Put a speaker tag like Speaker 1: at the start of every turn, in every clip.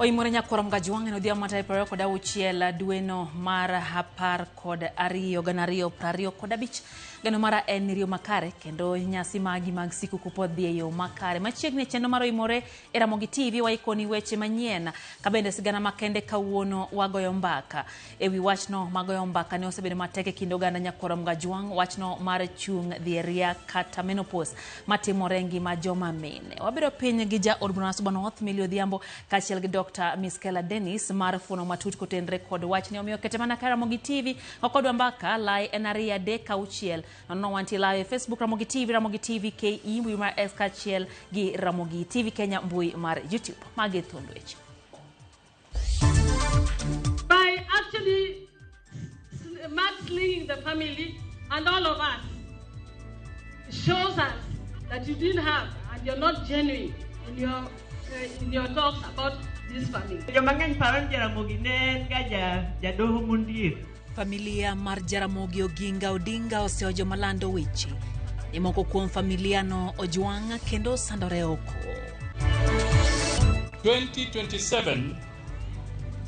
Speaker 1: Oimore nyakwar Mgajwang' en odhiambo mar tarik 26 dweno mar 12 2025. Geno mara en ni riyo makare kendo nyasi magi mag sikuku pod dhi e yo makare. Machiegni e chenro mar Oimore e Ramogi TV waikoni weche manyien kabende sigana makende kawuono wagoyo mbaka. E wi wachno magoyo mbaka ne osebedo matek e kind oganda nyakwar Mgajwang' wachno mar chung' dhi e ria kata menopause matimore e ngima joma mine. Wabedo piny gi jaod bura ma Suba North Millie Odhiambo kaachiel gi Dr. Miskela Dennis mar fuono matut kotenre kod wachni. Omiyo kete mana ka Ramogi TV okodwa mbaka lai en 2 3 6 0 wantie live e Facebook Ramogi TV, Ramogi TV KE mbui mar X kaachiel gi Ramogi TV Kenya mbui mar YouTube. Magi e thuond weche.
Speaker 2: By actually mudslinging the family and all of us shows us that you didn't have and you're not genuine in your talks about this family.
Speaker 3: Joma ng'eny paro ni Jaramogi ne en ga jadoho mondiek.
Speaker 1: Familia mar Jaramogi Oginga Odinga oseojo malando weche ni moko kuom familia no ojwang' kendo sandore oko.
Speaker 4: 2027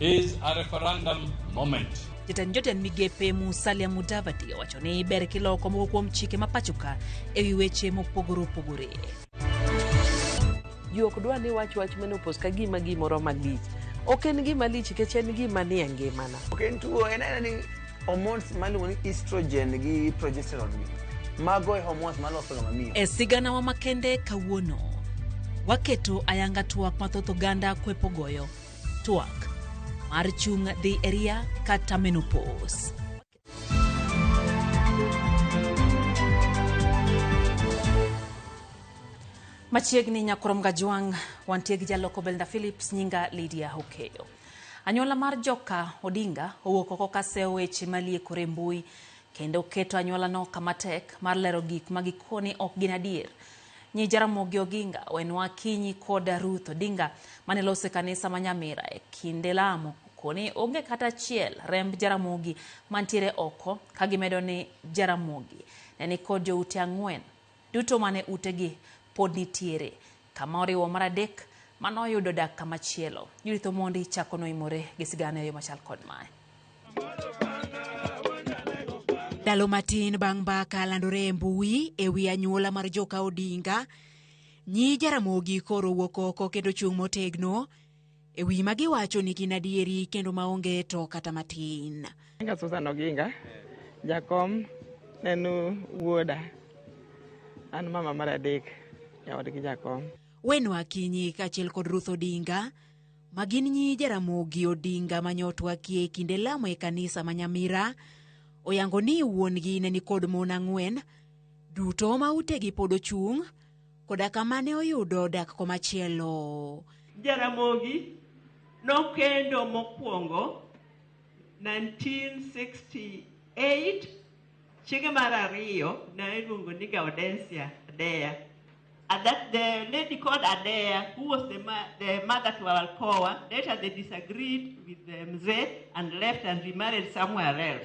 Speaker 4: is a referendum moment.
Speaker 1: Jatend jotend migepe Musalia Mudavadi owacho ni ber kiloko moko kuom chike ma pacho ka ewi weche mopogore opogore.
Speaker 5: Ji ok dwa ni wach wach menopause ka gima gimoro malich. Ok en gima lich nikech en gima nie ngimana.
Speaker 6: Ok en tuo, en aena ni hormones maluongo ni estrogen gi progesterone gi. Mago e hormones maloso ga mamiyo.
Speaker 1: E siganawa makende kawuono, waketo ayanga twak mathoth oganda kwepo goyo twak mar chung' dhi e ria kata menopause. Machiegni nyakurom Gajwang' wantie gi jaloko Belda Phillips nyinga Lydia Okeyo. Anyuola mar joka Odinga owuok oko kaseyo weche maliekore e mbui kendo keto anyuolano kama tek mar lero gik ma gikone ok gin adier. Nyi Jaramogi Oginga Wenwa Akinyi kod Ruth Odinga mane loso e kanisa ma Nyamira e kinde lamo koni onge kata achiel remb Jaramogi mantiere oko ka gimedo ni Jaramogi ne nikod joute 4 duto mane utegi pod nitiere kama oriwo mar adek manoyudo dak kamachielo. Judith Omondi chako noimore gi sigana e yo machal kod mae.
Speaker 7: Ndalo matin bang' mbaka landore e mbui e wi anyuola mar joka Odinga, nyi Jaramogi koro owuok oko kendo chung' motegno e wi ma giwacho ni gin adieri kendo maonge to kata matin.
Speaker 8: Nyinga Susan Oginga, jakom en wuoda. An mama mar adek e odgi jakom.
Speaker 7: Wenwa Akinyi kaachiel kod Ruth Odinga ma gin nyi Jaramogi Odinga manyotwakie e kinde lamo e kanisa ma Nyamira oyango ni wuon-gi ne nikod mon 4 duto ma utegi pod ochung' koda kama ne oyudo dak komachielo.
Speaker 3: Jaramogi nokendo mokwongo 1968 chiege mar ariyo ne iluongo ni Gaudensia Adeya. And that the lady called Adeya, who was the mother to our Alcoa, later they disagreed with the Mzee and left and remarried somewhere else.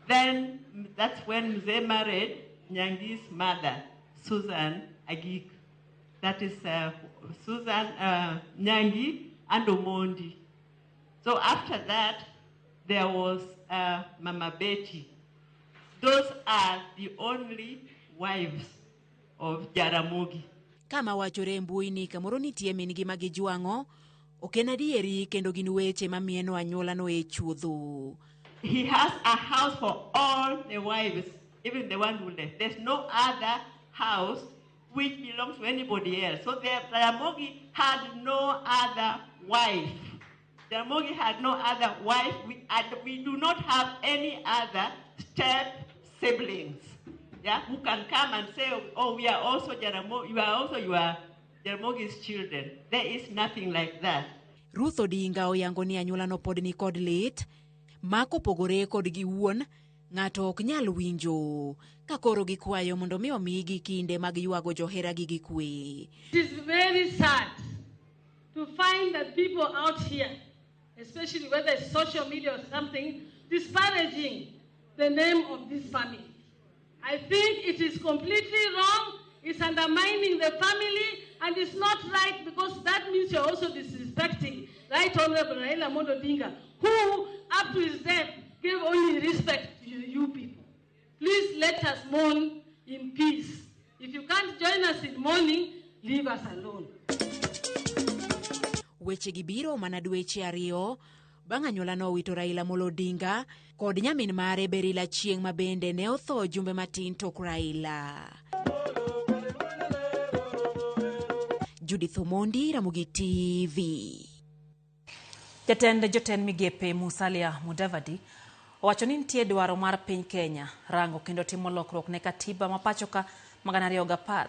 Speaker 3: Then that's when Mzee married Nyangi's mother, Susan Agik. That is Susan Nyangi and Omondi. So after that, there was Mama Betty. Those are the only wives of Jaramogi.
Speaker 7: Kama wachore e mbui ni kamoro nitie min-gi ma gijwang'o, ok en adieri kendo gin weche mamieno anyuolano e chuodho.
Speaker 3: He has a house for all the wives, even the one who left. There's no other house which belongs to anybody else. So the Jaramogi had no other wife. Jaramogi had no other wife, and we do not have any other step siblings, yeah, who can come and say, oh, we are also Jaramogi, you are also you are Jaramogi's children. There is nothing like that.
Speaker 7: Ruth Odinga oyango ni anyuolano pod ni kod lit ma kopogore kod gi wuon ng'ato ok nyal winjo ka koro gikwayo mondo mi omigi kinde mag ywago joheragi gi kwe.
Speaker 2: It is very sad to find that people out here, especially whether it's social media or something, disparaging the name of this family. I think it is completely wrong. It's undermining the family, and it's not right because that means you're also disrespecting Right Honorable Raila Amolo Odinga, who up to his death gave only respect to you people. Please let us mourn in peace. If you can't join us in mourning, leave us alone.
Speaker 7: Wechegi biro mana dweche ariyo bang' anyuola nowito Raila Amolo Odinga kod nyamin mare Beryl Achieng' ma bende ne otho jumbe matin tok Raila. Judith Omondi, Ramogi TV.
Speaker 1: Jatend jotend migepe Musalia Mudavadi owacho ni nitie dwaro mar piny Kenya rango kendo timo lokruok ne katiba ma pachoka ma 2010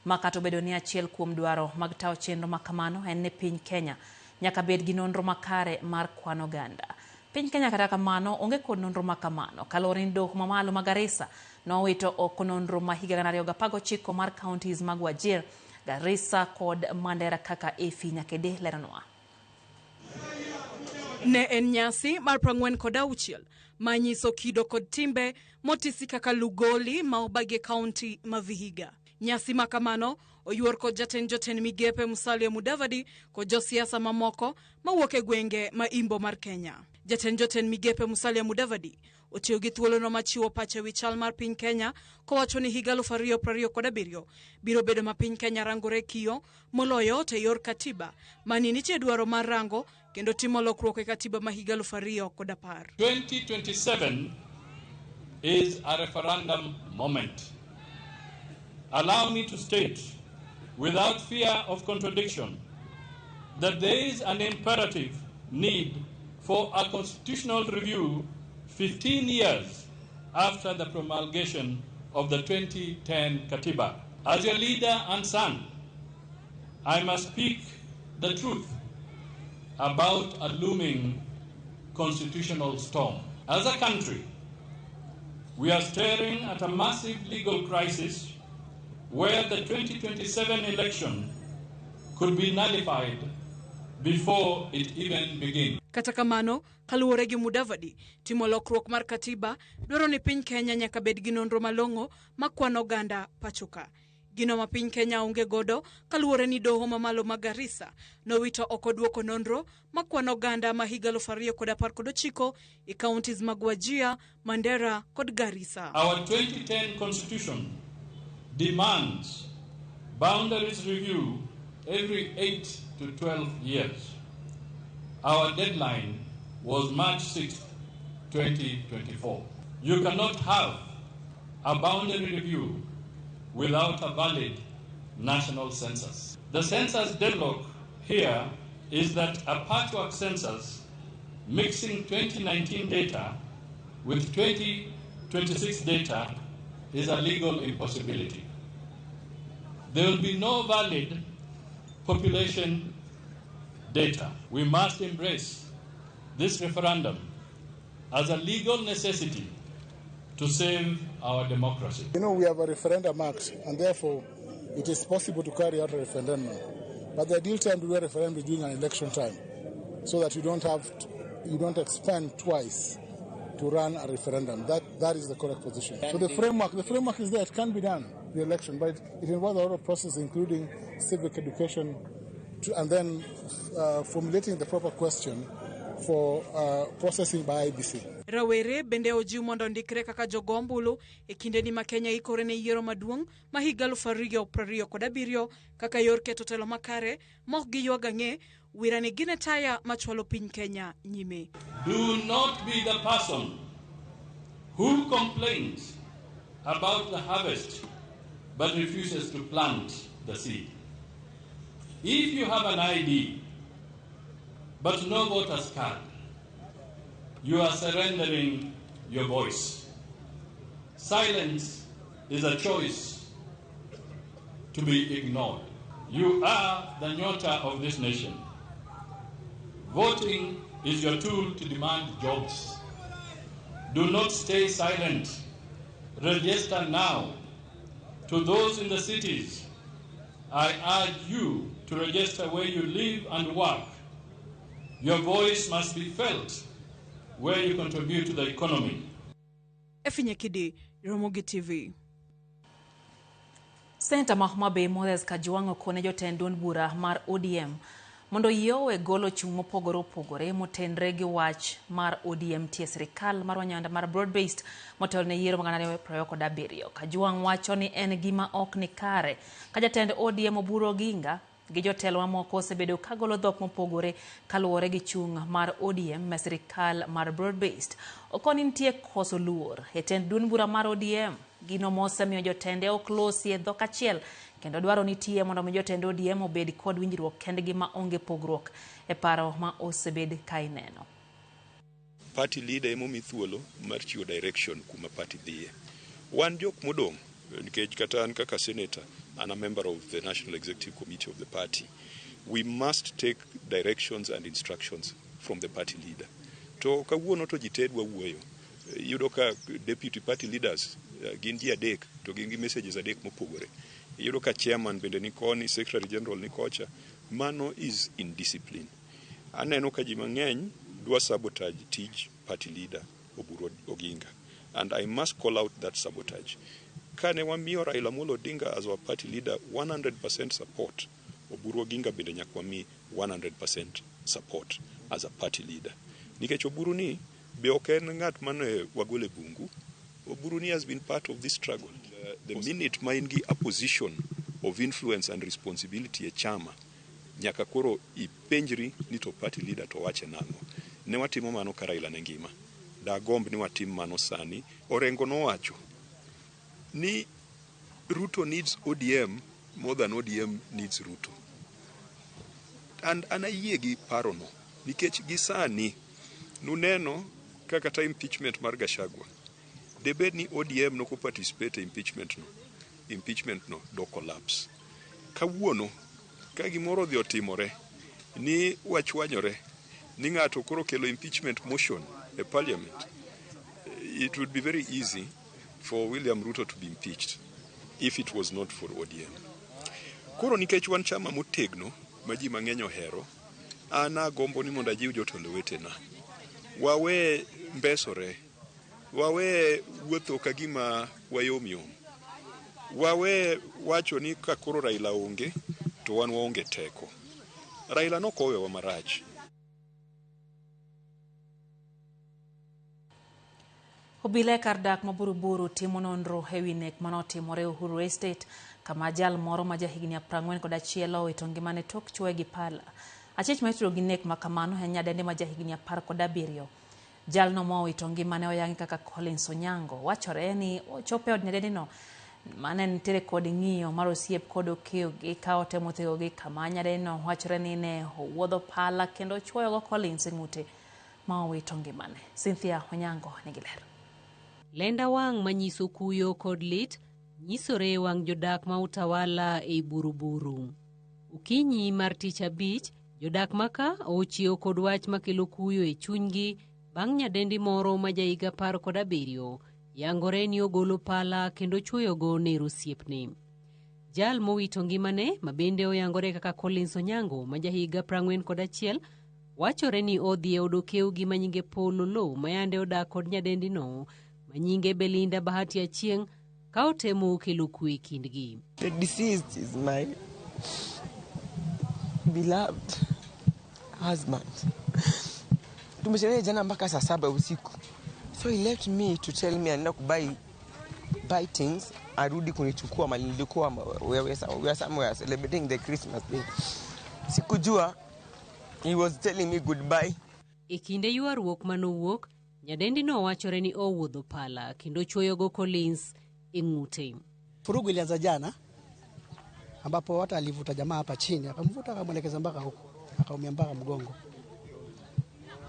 Speaker 1: ma kata obedo ni achiel kuom dwaro mag tayo chenro ma kamano en ni piny Kenya nyaka bed gi nonro makare mar kwan oganda. Piny Kenya kata kamano onge kod nonro ma kamano kaluwore ni doho mamalo ma Garissa nowito oko nonro ma higa 2019 mar counties mag Wajir, Garissa kod Mandera kaka Efi Nyakede leronwa.
Speaker 9: Ne en nyasi mar 46 manyiso kido kod timbe motisi kaka Lugoli ma obagi kaunti ma Vihiga. Nyasi ma kamano oyuor kod jatend jotend migepe Musalia Mudavadi kod josiasa mamoko mawuok e gwenge ma imbo mar Kenya. Jatend jotend migepe Musalia Mudavadi otiyo gi thuolono machiwo pache wi chal mar piny Kenya kowacho ni higa 2027 biro bedo ma piny Kenya rangore kiyo moloyo to e yor katiba mani nitie dwaro mar rango kendo timo lokruok e katiba ma higa 2010.
Speaker 4: 2027 is a referendum moment. Allow me to state, without fear of contradiction, that there is an imperative need for a constitutional review 15 years after the promulgation of the 2010 Katiba. As your leader and son, I must speak the truth about a looming constitutional storm. As a country, we are staring at a massive legal crisis where the 2027 election could be nullified before it even begins.
Speaker 9: Kata kamano, kaluwore gi Mudavadi, timo lokruok mar katiba dwaro ni piny Kenya nyaka bed gi nonro malong'o ma kwano oganda pachoka. Gino ma piny Kenya onge godo kaluwore ni doho mamalo ma Garissa nowito oko duoko nonro ma kwano oganda ma higa 2019 e counties mag Wajir, Mandera kod Garissa.
Speaker 4: Our 2010 constitution demands boundaries review every 8 to 12 years. Our deadline was March 6, 2024. You cannot have a boundary review without a valid national census. The census deadlock here is that a patchwork census mixing 2019 data with 2026 data is a legal impossibility. There will be no valid population data. We must embrace this referendum as a legal necessity to save our democracy.
Speaker 10: You know, we have a referendum act, and therefore it is possible to carry out a referendum. But the ideal time to do a referendum is during an election time, so that you don't have to, you don't expend twice to run a referendum. That is the correct position. So the framework is there. It can be done, the election, but it involves a lot of process, including civic education, and then formulating the proper question for processing by IEBC.
Speaker 9: Rawere bende ojiw mondo ondikre kaka jogo ombulu e kindeni ma Kenya ikore ne yiero maduong' ma higa 2027 kaka yor keto telo makare ma ok giywag ang'e wirani gin e taya machwalo piny Kenya nyime.
Speaker 4: Do not be the person who complains about the harvest but refuses to plant the seed. If you have an ID but no voter's card, you are surrendering your voice. Silence is a choice to be ignored. You are the nyota of this nation. Voting is your tool to demand jobs. Do not stay silent. Register now. To those in the cities, I urge you to register where you live and work. Your voice must be felt where you contribute to the economy.
Speaker 9: Efinyekidi, Ramogi TV.
Speaker 1: Senator ma Homa Bay Moses Kajwang' okone jotend duond bura mar ODM mondo oyie owe golo chung' mopogore opogore motenre gi wach mar ODM tie sirikal mar wanyanda mar broad based motelo ne yiero mag 2027. Kajwang' wacho ni en gima ok ni kare ka jatend ODM Oburu Oginga gi jotelo mamoko osebedo ka golo dhok mopogore kaluwore gi chung' mar ODM e sirikal mar broad based. Okoni nitie koso luor e tend duond bura mar ODM, gino mosemiyo jotende ok losi e dhok achiel kendo dwaro nitie mondo mi jotend ODM obed kod winjruok kendgi ma onge pogruok e paro ma osebed ka ineno.
Speaker 11: Party leader emomi thuolo mar chiwo direction kuma party dhiye. Wan jok modong' nikech kata an kaka senator, an a member of the National Executive Committee of the party. We must take directions and instructions from the party leader. To kawuono to ji te dwa wuoyo. Iyudo ka deputy party leaders gin ji adek to gin gi messages adek mopogore. Iyudo ka chairman bende ni koni, secretary general ni kocha. Mano is indiscipline. Aneno ka ji mang'eny dwa sabotage tij party leader Oburu Oginga. And I must call out that sabotage. Kane wamiyo Raila Amolo Odinga as our party leader 100% support, Oburu Oginga bende nyaka wami 100% support as a party leader. Nikech Oburu ni be ok en ng'at mane wagolo e bungu. Oburu ni has been part of this struggle. The minute ma in gi a position of influence and responsibility e chama, nyaka koro ipenjri ni to party leader to wache nang'o. Ne watimo mano ka Raila ne ngima. Dagomb ni watim mano sani. Orengo nowacho ni Ruto needs ODM more than ODM needs Ruto. And an ayie gi parono nikech gi sani nuneno ka kata impeachment mar Gachagua debed ni ODM noko participate e impeachment no, impeachment no do collapse. Kawuono ka gimoro odhi otimore ni wachwanyore ni ng'ato koro kelo impeachment motion e parliament, it would be very easy for William Ruto to be impeached if it was not for ODM. Koro nikech wan chama motegno ma ji mang'eny ohero, an agombo ni mondo ajiw jotelo wetena. Wawe mbesore, wawe wuotho ka gima wayom yom. Wawe wacho ni ka koro Raila onge to wan waonge teko. Raila nokowewa marach.
Speaker 1: Obila e kar dak ma Buruburu timo nonro ewi nek manotimore Uhuru Estate kama jal moro ma jahigni 41 owito ngimane tok chuoye gi pala. Achich ma itudo gi nek ma kamano en nyadendi ma jahigni 17. Jalno ma owito ngimane oyangi kaka Collins Onyango. Wachore ni ochopo e od nyadendino mane nitiere kod ng'iyo mar osiep kod okeyogi ka otemo thegogi kama nyadendino wachore ni ne owuodho pala kendo ochuoyogo Collins e ng'ute ma owito ngimane. Cynthia Onyango nigi ler.
Speaker 12: Lenda wang' manyiso kuyo kod lit nyisore e wang' jodak ma Utawala ei Buruburu. Okinyi mar tich abich, jodak maka ochiew kod wach makelo kuyo e chunygi bang' nyadendi moro ma jahiga 17 yangore ni ogolo pala kendo chuoyogo ner osiepne. Jal mowito ngimane ma bende oyangore kaka Collins Onyango ma jahiga 41 wachore ni odhi e od okewgi ma nyinge Paul Oloo ma yande odak kod nyadendino ma nyinge Belinda Bahati Achieng' ka otemo kelo kwe e kindgi.
Speaker 8: The deceased is my beloved husband. Tumesherehe jana mpaka saa 7 usiku. So he left me to tell me anaenda kubuy buy things, arudi kunichukua mali nilikuwa we were somewhere celebrating the Christmas day. Sikujua he was telling me goodbye.
Speaker 12: E kinde ywaruok manowuok, nyadendi no wachore ni owuodho pala kendo chuoyogo Collins e ng'ute.
Speaker 13: Furugu ilianza jana ambapo hata alivuta jamaa hapa chini, akamvuta akamwelekeza mpaka huko, akaumia mpaka mgongo.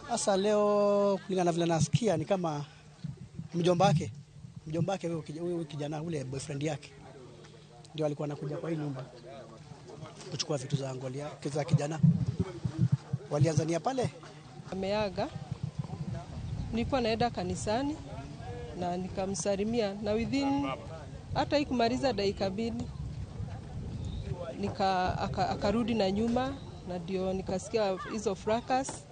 Speaker 13: Sasa leo kulingana na vile nasikia ni kama mjomba wake huyo kijana ule boyfriend yake ndio alikuwa anakuja kwa hii nyumba kuchukua vitu za angolia za kijana. Walianzania pale.
Speaker 14: Ameaga. Nilikuwa naenda kanisani na nikamsalimia na within hata ikumaliza dakika 2 akarudi na nyuma na ndio nikasikia hizo fracas.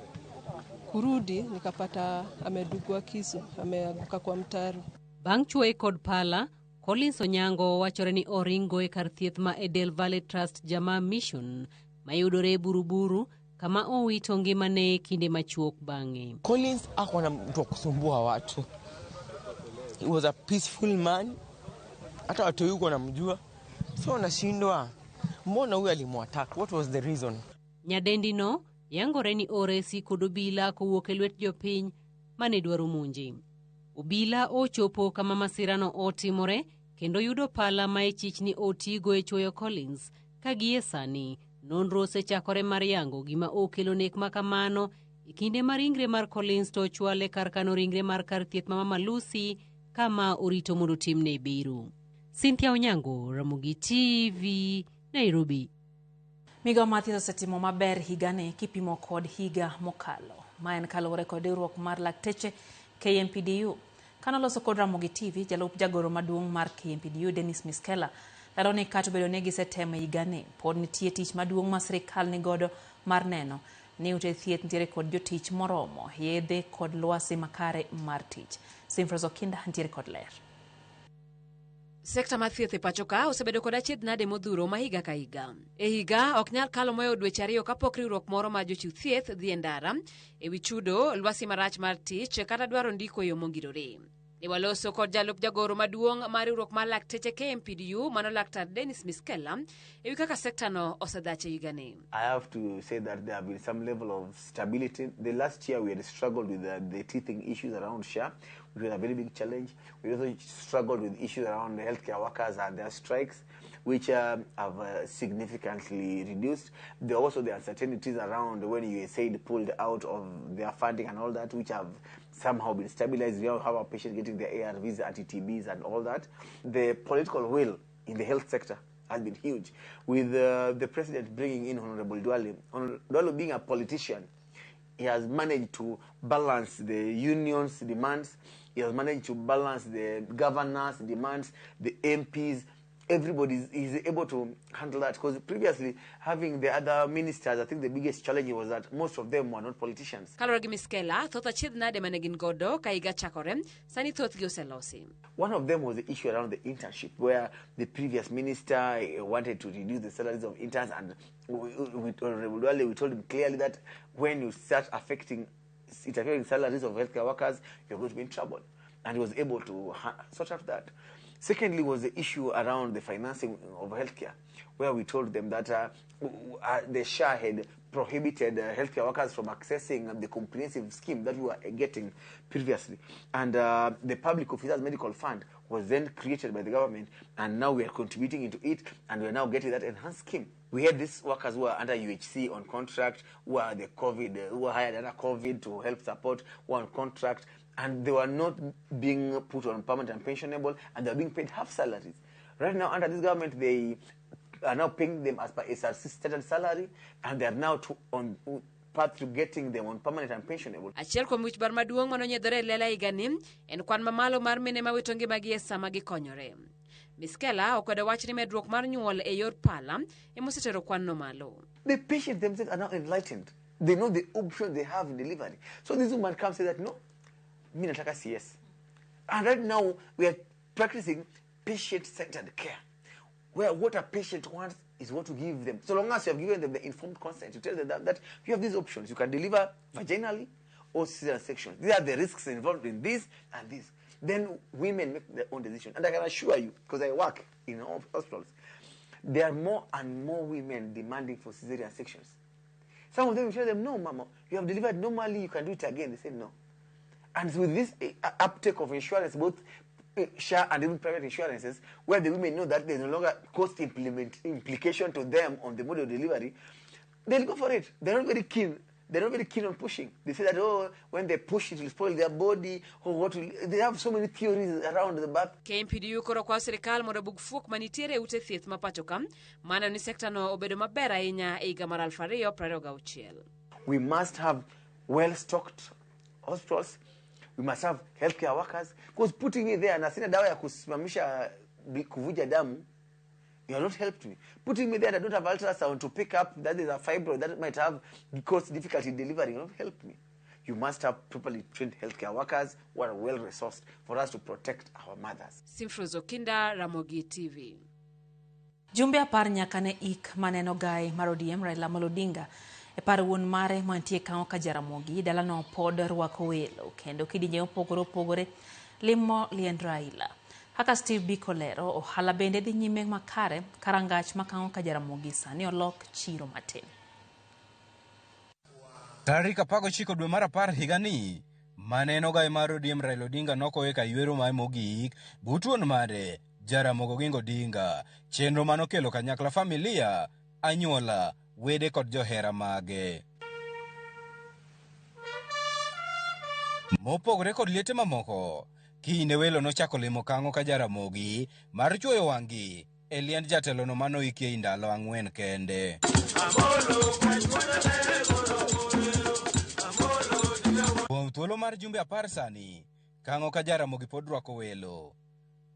Speaker 14: Kurudi nikapata amedugwa kisu, ameanguka kwa mtaro.
Speaker 12: Bang' chuoye kod pala, Collins Onyango wachore ni oringo e kar thieth ma Edel Valley Trust Jamaa Mission mayudore e Buruburu kama owito ngimane kinde machuok bang'e.
Speaker 8: Collins hakuwa na mtu wa kusumbua watu. He was a peaceful man. Hata watu wengi wanamjua. So nashindwa, mbona huyu alimuattack? What was the reason?
Speaker 12: Nyadendi no yangore ni oresi kod obila kowuok e lwet jopiny mane dwaro monje. Obila ochopo kama masirano otimore kendo yudo pala ma ichich ni otigo e chuoyo Collins ka gie sani nonro osechakore mar yango gima okelo nek ma kamano e kinde ma ringre mar Collins to ochwal e kar kano ringre mar kar thieth ma Mama Lucy kama orito mondo otimne bero. Cynthia Onyango, Ramogi TV, Nairobi.
Speaker 1: Migawo mar thieth osetimo maber higani kipimo kod higa mokalo. Ma en kaluwore kod riwruok mar lakteche KMPDU. Kanoloso kod Ramogi TV, jalup jagoro maduong' mar KMPDU Dennis Miskela lero ni kata obedo ni gisetemo higani, pod nitie tich maduong' ma sirikal nigodo mar neno ni ute thieth nitiere kod jotich moromo, yedhe kod lwasi makare mar tich. Simfros Okinda nitiere kod ler.
Speaker 15: Sekta mar thieth e pacho ka osebedo kod achiedh nade modhuro ma higa ka higa. E higa ok nyal kalo moyo dweche ariyo kapok riwruok moro mar jochiw thieth dhi e ndara ewi chudo, lwasi marach mar tich kata dwaro ndiko e yo mongirore. Ne waloso kod jalup jagoro maduong' mar riwruok mar lakteche KMPDU mano laktar Dennis Miskela ewi kaka sektano osedhach e higani.
Speaker 6: I have to say that there have been some level of stability. The last year we had struggled with the teething issues around SHA, which was a very big challenge. We also struggled with issues around the healthcare workers and their strikes, which have significantly reduced. There are also the uncertainties around when USAID pulled out of their funding and all that, which have somehow been stabilized. We have our patients getting their ARVs, anti-TBs and all that. The political will in the health sector has been huge, with the president bringing in Honorable Duale. Honorable Duale being a politician, he has managed to balance the unions' demands, he has managed to balance the governors' demands, the MPs. Everybody is able to handle that, because previously, having the other ministers, I think the biggest challenge was that most of them were not politicians.
Speaker 15: Kaluwore gi Miskela, thoth achiedh nade mane gin godo ka higa chakore, sani thothgi oselosi.
Speaker 6: One of them was the issue around the internship, where the previous minister wanted to reduce the salaries of interns, and with Honorable Duale, we told him clearly that when you start interfering salaries of healthcare workers, you're going to be in trouble. And he was able to sort out that. Secondly was the issue around the financing of healthcare, where we told them that the SHA had prohibited healthcare workers from accessing the comprehensive scheme that we were getting previously. And the Public Officers Medical Fund was then created by the government, and now we are contributing into it, and we are now getting that enhanced scheme. We had these workers who are under UHC on contract, who are the COVID, who were hired under COVID to help support, who are on contract, and they were not being put on permanent and pensionable, and they were being paid half salaries. Right now, under this government, they are now paying them as per SRC standard salary, and they are now on path to getting them on permanent and pensionable.
Speaker 15: Achiel kuom wich bar maduong' manonyiedhore e lela higani en kwan mamalo mar mine mawito ngimagi e sama gikonyore. Miskela okwedo wach ni medruok mar nyuol e yor pala emosetero kwan no malo.
Speaker 6: The patients themselves are now enlightened. They know the option they have in delivery. So this woman comes and says that, no, mi nataka CS. And right now, we are practicing patient-centered care, where what a patient wants is what to give them. So long as you have given them the informed consent, you tell them that you have these options. You can deliver vaginally or cesarean section. These are the risks involved in this and this. Then women make their own decision. And I can assure you, because I work in hospitals, there are more and more women demanding for cesarean sections. Some of them, you tell them, no, mama, you have delivered normally, you can do it again. They say no. And with this uptake of insurance, both SHA and even private insurances, where the women know that there's no longer cost implication to them on the mode of delivery, they'll go for it. They're not very keen. They're not very keen on pushing. They say that, oh, when they push, it will spoil their body, or what will... They have so many theories around the birth.
Speaker 15: KMPDU koro kwayo sirikal mondo obug fuok manitiere e ute thieth ma pacho ka, mano ni sekta no obedo maber ahinya e higa mar 2026.
Speaker 6: We must have well-stocked hospitals. We must have healthcare workers. Because putting me there na sina dawa ya kusimamisha kuvuja damu, you have not helped me. Putting me there and I don't have ultrasound to pick up that is a fibroid that might have caused difficulty in delivery, you have not helped me. You must have properly trained healthcare workers who are well-resourced for us to protect our mothers.
Speaker 15: Simfrozo Kinda, Ramogi TV.
Speaker 1: Jumbe 10 nyaka ne ik maneno gai mar ODM Raila Amolo Odinga e par wuon mare mantie Kang'o ka Jaramogi, dalano pod rwako welo kendo kidienje mopogore opogore limo liend Raila. Kaka Steve Biko lero, ohala bende dhi nyime makare karangach ma Kang'o ka Jaramogi sani olok chiro matin.
Speaker 16: Tarik 19 dwe mar 10 higani, maneno gai mar ODM Raila Odinga nokowe ka ywero mae mogik but wuon mare Jaramogi Oginga Odinga, chenro manokelo kanyakla familia, anyuola, wede kod johera mage. Mopogore kod liete mamoko, kinyne welo nochako limo Kang'o ka Jaramogi mar chwoyo wang'gi e liend jatelono manoikie ei ndalo 4 kende. Kuom thuolo mar jumbe 10 sani, Kang'o ka Jaramogi pod rwako welo.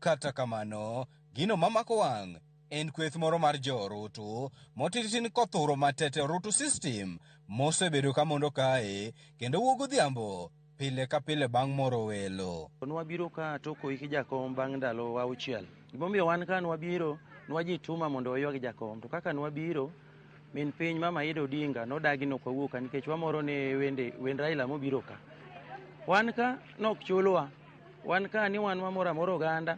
Speaker 16: Kata kamano, gino mamako wang' en kweth moro mar jo orutu motitin kothuro matete orutu system mosebedo ka mondo kae kendo wuok godhiambo pile ka pile bang' moro welo.
Speaker 17: Nwabiro ka tok oiki jakom bang' ndalo 6. Gimomiyo wan ka nwabiro, nwajituma mondo waywag jakom. To kaka nwabiro, min piny Mama Ida Odinga nodagi nok wawuok ka nikech wamoro ne wende wend Raila mobiro ka. Wan ka nok chulwa. Wan ka ni wan wamoro amora oganda.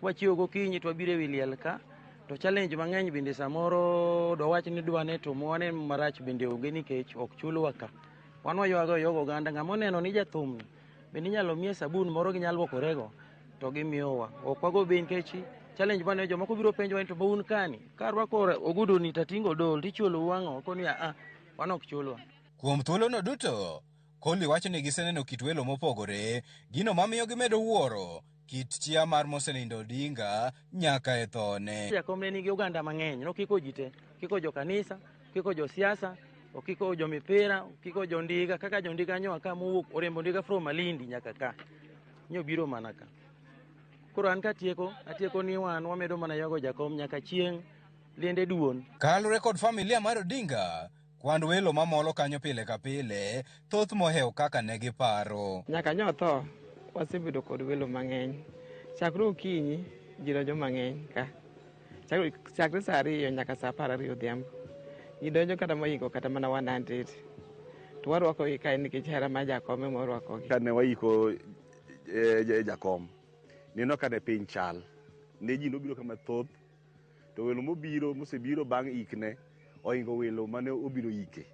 Speaker 17: Wachiewo gokinyi to wabiro e wi liel ka. To challenge mang'eny bende samoro dwawach ni dwane to mwane marach bende onge nikech ok chulwa ka. Wan waywago yogo oganda, ng'ama oneno ni jathum ni bende inyalo miye sabun moro ginyalo luokorego to gimiyowa. Ok wago bei nikech challenge mane jomoko biro penjowa ni to un kani ka arwako ogudu ni tating'o dol tichulo wang'o koni a wan ok chulwa.
Speaker 16: Kuom thuolono duto, Koli wacho ni giseneno kit welo mopogore, gino mamiyo gimedo wuoro kit chia mar mosenindo Odinga nyaka e thone.
Speaker 17: Jakom ne nigi oganda mang'eny, nokiko ji te, okiko jo kanisa, okiko jo siasa, okiko jo mipira, okiko jo ndiga, kaka jo ndiga nyoa ka mowuok oriembo ndiga from Malindi nyaka ka. Nyo biro mana ka. Koro an katieko, atieko ni wan wamedo mana ywago jakom nyaka chieng' liende duon.
Speaker 16: Kaluwore kod familia mar Odinga, kwand welo mamolo kanyo pile ka pile thoth mohewo kaka ne giparo.
Speaker 18: Nyaka nyo tho, wasebedo kod welo mang'eny. Chakre okinyi, ji donjo mang'eny ka. Chakre saa 2 nyaka saa 12 odhiambo. Ji donjo kata mohingo kata mana 100. To warwakogi kae nikech hera mar jakom ema warwakogi.
Speaker 19: Kane waiko jakom, neno kane piny chal. Ne ji nobiro kama thoth, to welo mobiro, mosebiro bang' ikne, ohingo welo mane obiro ike.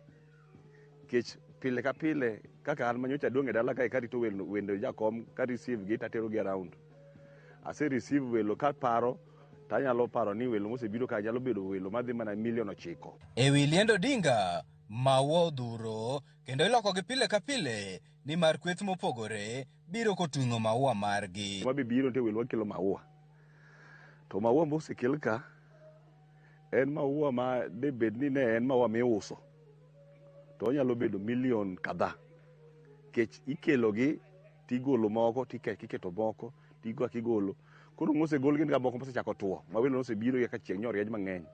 Speaker 19: Nikech pile ka pile, kaka an manyocha aduong' e dala kae karito wendo jakom, ka receive gi tatero gi around. Ase receive welo kaparo, tanyalo paro ni welo mosebiro ka nyalo bedo welo madhi mana milion 9.
Speaker 16: E wi liend Odinga, maua odhuro kendo ilokogi pile ka pile nimar kweth mopogore biro koting'o maua margi.
Speaker 19: Mabe biro nitie welo makelo maua. To maua mosekel ka en maua ma debed ni ne en maua miuso to onyalo bedo milion kadhaa. Nikech ikelogi tigolo moko tiketo moko tigolo. Koro mosegol gin ga moko mosechako tuo ma welo nosebiro kaka chieng' nyo rieny mang'eny.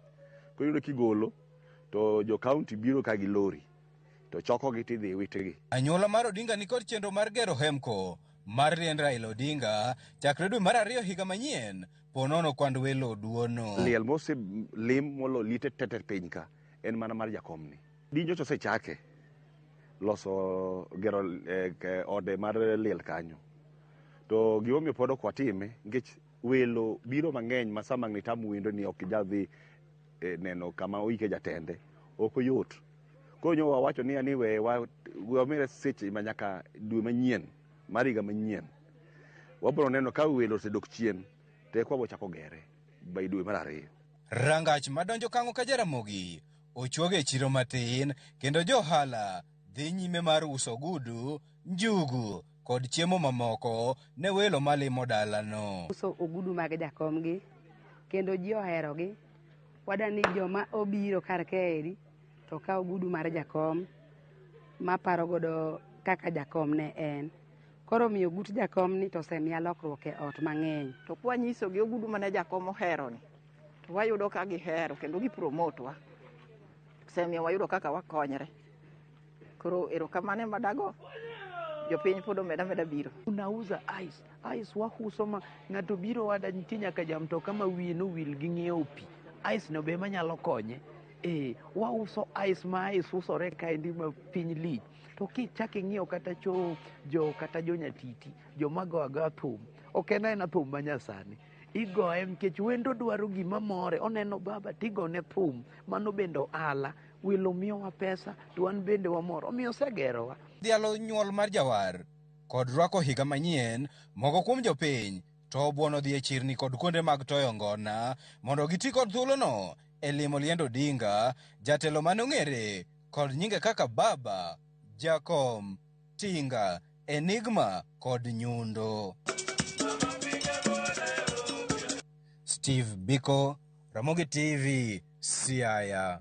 Speaker 19: Koro iyudo kigolo to jo county biro ka gi lori to chokogi tidhi witgi.
Speaker 16: Anyuola mar Odinga nikod chenro mar gero hemko mar liend Raila Odinga chakre dwe mar 2 higa manyien ponono kwand welo duono.
Speaker 19: Liel moselim molo liete tete piny ka en mana mar jakomni. Dinjo osechake loso gero ode mar liel kanyo. To gimomiyo pod ok watime nikech welo biro mang'eny ma sama ng'ni tam wendo ni ok inyal dhi neno kama oike jatende ok oyot. Koro nyo wawacho niya ni we wamire seche ma nyaka dwe manyien mar higa manyien. Wabiro neno ka welo osedok chien to eka wabiro chako gere by dwe mar 2.
Speaker 16: Rangach madonjo Kang'o ka Jaramogi ochuoge e chiro matin kendo jo ohala dhi nyime mar uso ogudu, njugu kod chiemo mamoko ne welo malimo dalano.
Speaker 20: Uso ogudu mag jakomgi kendo ji oherogi. Wadani joma obiro kar kaeri to kawo ogudu mar jakom maparo godo kaka jakom ne en. Koro miyo gut jakom ni to osemiya lokruok e ot mang'eny.
Speaker 21: To kwanyisogi ogudu mane jakom ohero ni, to wayudo ka gihero kendo gipromote wa. Osemiyo wayudo kaka wakonyre. Koro erokamano ema dago, jopiny pod omeda meda biro.
Speaker 22: Unauza ice, ice wahuso ma ng'ato biro wada nitie nyaka jamtoka ma wiye nowil gi ng'iewo pi.
Speaker 5: Ice no be ema nyalo konye. Wauso ice ma ice usore kaendi ma piny lich. To kichak ing'iyo kata cho jo kata jo nyatiti, joma go agoya thum, ok en aena thum ma nyasani. Igoye nikech wendo dwaro gima more, oneno baba tigone thum, mano bende ohala, welo miyowa pesa to wan bende wamor, omiyo osegerowa.
Speaker 16: Dhialo nyuol mar jawar kod rwako higa manyien, moko kuom jopiny to obuono dhi e chirni kod kuonde mag toyo ngona mondo giti kod thuolono e limo liend Odinga, jatelo mane ong'ere kod nyinge kaka Baba, Jakom, Tinga, Enigma kod Nyundo. Steve Biko, Ramogi TV, Siaya.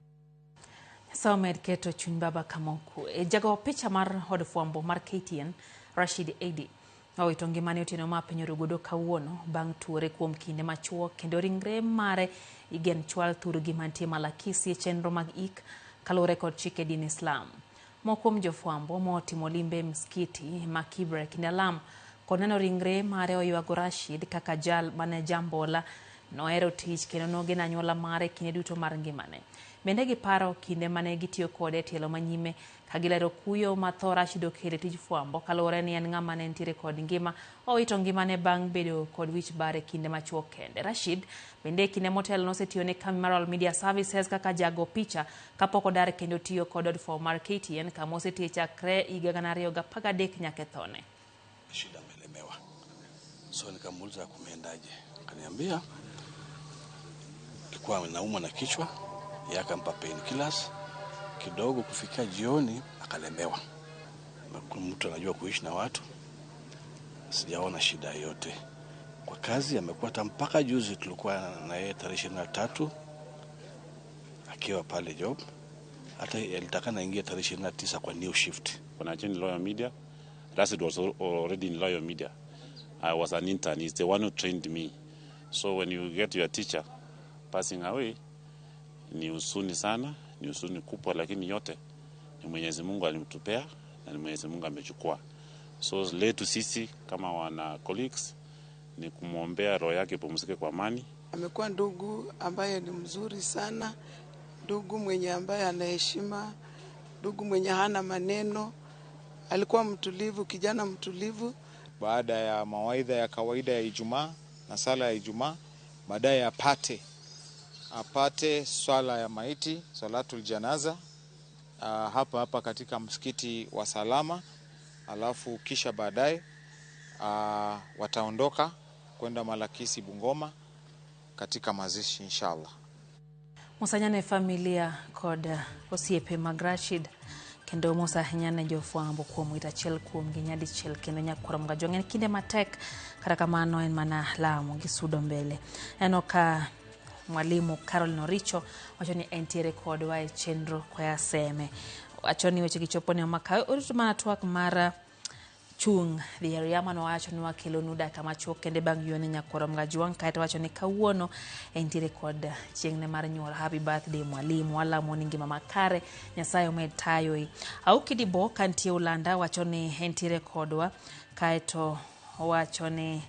Speaker 1: Nyasaye omed keto chuny baba kama okwe. Jago picha mar od fwambo mar KTN, Rashid Eidi, owito ngimane otieno ma piny orugodo kawuono bang' tuore kuom kinde machuok kendo ringre mare igen chwal thurgi mantie Malakisi e chenro mag ik kaluwore kod chike din Islam. Moko kuom jofwambo motimo limbe msikiti ma Kibra kinde alam kod neno ringre mare oywago Rashid kaka jal mane jambola nohero tich kendo nogeno anyuola mare kinde duto mar ngimane. Bende giparo kinde mane gitiyo kode e tielo manyime ka gilero kuyo ma tho Rashid okelo e tij fwambo kaluwore ni en ng'ama ne nitiere kod ngima owito ngimane bang' bedo kod wich bar e kinde machuok kende. Rashid bende e kinde motelo nosetiyo ne kambi mar All Media Services kaka jago picha kapok odar kendo tiyo kod od fwambo mar KTN kama osetiye chakre higa 2013 nyaka e thone.
Speaker 22: Rashid amelemewa. So nikamuuliza kumeendaje? Akaniambia alikuwa anaumwa na kichwa, yeye akampa painkillers kidogo, kufika jioni akalemewa. Mtu anajua kuishi na watu, sijaona shida yote. Kwa kazi amekuwa hata mpaka juzi tulikuwa na yeye tarehe 23 akiwa pale job, hata alitaka naingia tarehe 29 kwa new shift.
Speaker 23: When I joined Loyal Media, Rashid was already in Loyal Media. I was an intern. He's the one who trained me. So when you get your teacher passing away, ni huzuni sana, ni huzuni kubwa, lakini yote ni Mwenyezi Mungu alimtupea na ni Mwenyezi Mungu amechukua. So letu sisi kama wana colleagues ni kumwombea roho yake ipumzike kwa amani.
Speaker 24: Amekuwa ndugu ambaye ni mzuri sana, ndugu mwenye ambaye anaheshima, ndugu mwenye hana maneno. Alikuwa mtulivu, kijana mtulivu.
Speaker 25: Baada ya mawaidha ya kawaida ya Ijumaa na sala ya Ijumaa, baadaye apate swala ya maiti, salatul janaza, hapa hapa katika msikiti wa Salama, alafu kisha baadaye wataondoka kwenda Malakisi Bungoma katika mazishi inshallah.
Speaker 1: Mosanyane familia kod osiepe mag Rashid kendo mos ahinya ne jofwambo kuom wito achiel kuom gi nyadichiel kendo nyakwar Mgajwang'. En kinde matek, kata kamano en mana lamo gi sudo mbele. Aneno ka mwalimu Caroline Oricho wacho ni entiere kodwa e chenro koya seme. Wacho ni weche gi chopo ne makayo orito mana twak mar chung' dhi e riama nowacho ni wakelonu dakika machuok kende bang' yone nyakwar Mgajwang', kaeto wacho ni kawuono entiere kod chieng'ne mar nyuol. Happy birthday mwalimu, walamo ni ngima makare, Nyasaye omed tayoi. Auki Dibo kantie Ulanda wacho ni entiere kodwa, kaeto owacho ni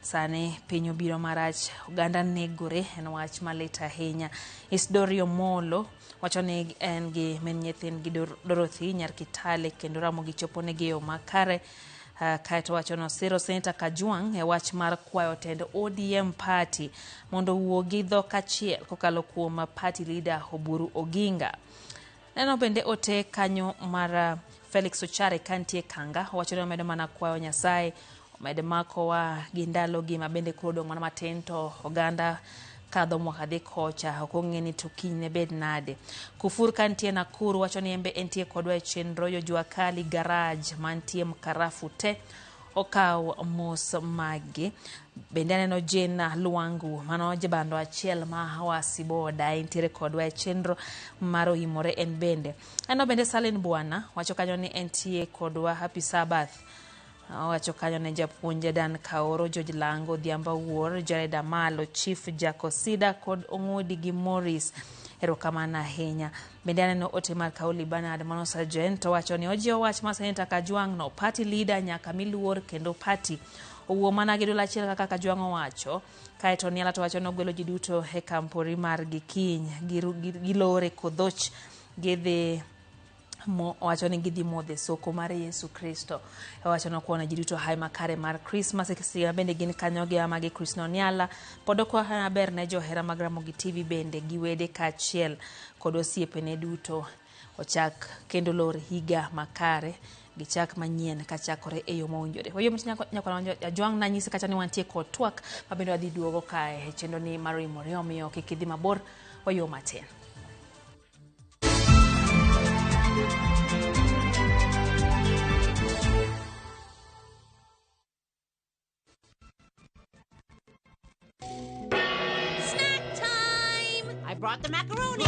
Speaker 1: sani piny obiro marach, oganda negore, en wach malit ahinya. Isdorio Molo wacho ni en gi min nyithindgi Dorothy nyar Kitale kendo Ramogi chopo negi e yo makare. Kaeto wacho ni osiro Seneta Kajwang' e wach mar kwayo tend ODM party mondo owuo gi dhok achiel kokalo kuom party leader Oburu Oginga. Neno bende ote kanyo mar Felix Ochare kantie Kanga, owacho ni omedo mana kwayo Nyasaye omed makowa gi ndalogi ma bende koro odong' mana matin to oganda kadho mwaka dhi kocha, ok ong'e ni to kiny ne bed nade. Kufur kantie Nakuru wacho ni embe entie kodwa e chenro yo Jua Kali garage mantie Mkarafu te okaw mos maggi. Bende aneno Jane Luangu mano jabando achiel ma Hawasi boda entiere kodwa e chenro mar oimore en bende. Aneno bende Salin Bwana wacho kanyo ni entie kodwa, happy Sabbath. Owacho kanyo ne japuonj Dan Kaoro, George Lango, Odhiambo Wuor, Jared Amalo, Chief Jakosida kod Ong'udi gi Morris. Erokamano ahinya. Bende aneno ote mar Kaoli Bernard mano Sergeant to wacho ni ojiwo wach mar Seneta Kajwang' no, party leader nyaka miluor kendo party Owuo mana gi duol achiel kaka Kajwang' owacho. Kaeto Oniala to wacho ni ogwelo ji duto e kampori margi kiny. Gilore kodhoch gidhi owacho ni gidhi modho e soko mar Yesu Kristo. Owacho ni okwono ji duto hawi makare mar Krismas. E sigana bende gin kanyo gi ama gi Christine Oniala. Pod okwayo hawi maber ne johera mag Ramogi TV bende gi wede kaachiel kod osiepene duto. Ochak kendo lor higa makare gichak manyien kachakore e yo mowinjore. Wayo mit nyakwar Ajwang' nanyisi kacha ni wantie kod twak ma bende wadhi duogo kae e chenro ni mar Oimore, omiyo kik idhi mabor, wayo matin.
Speaker 2: Snack time! I brought the macaroni.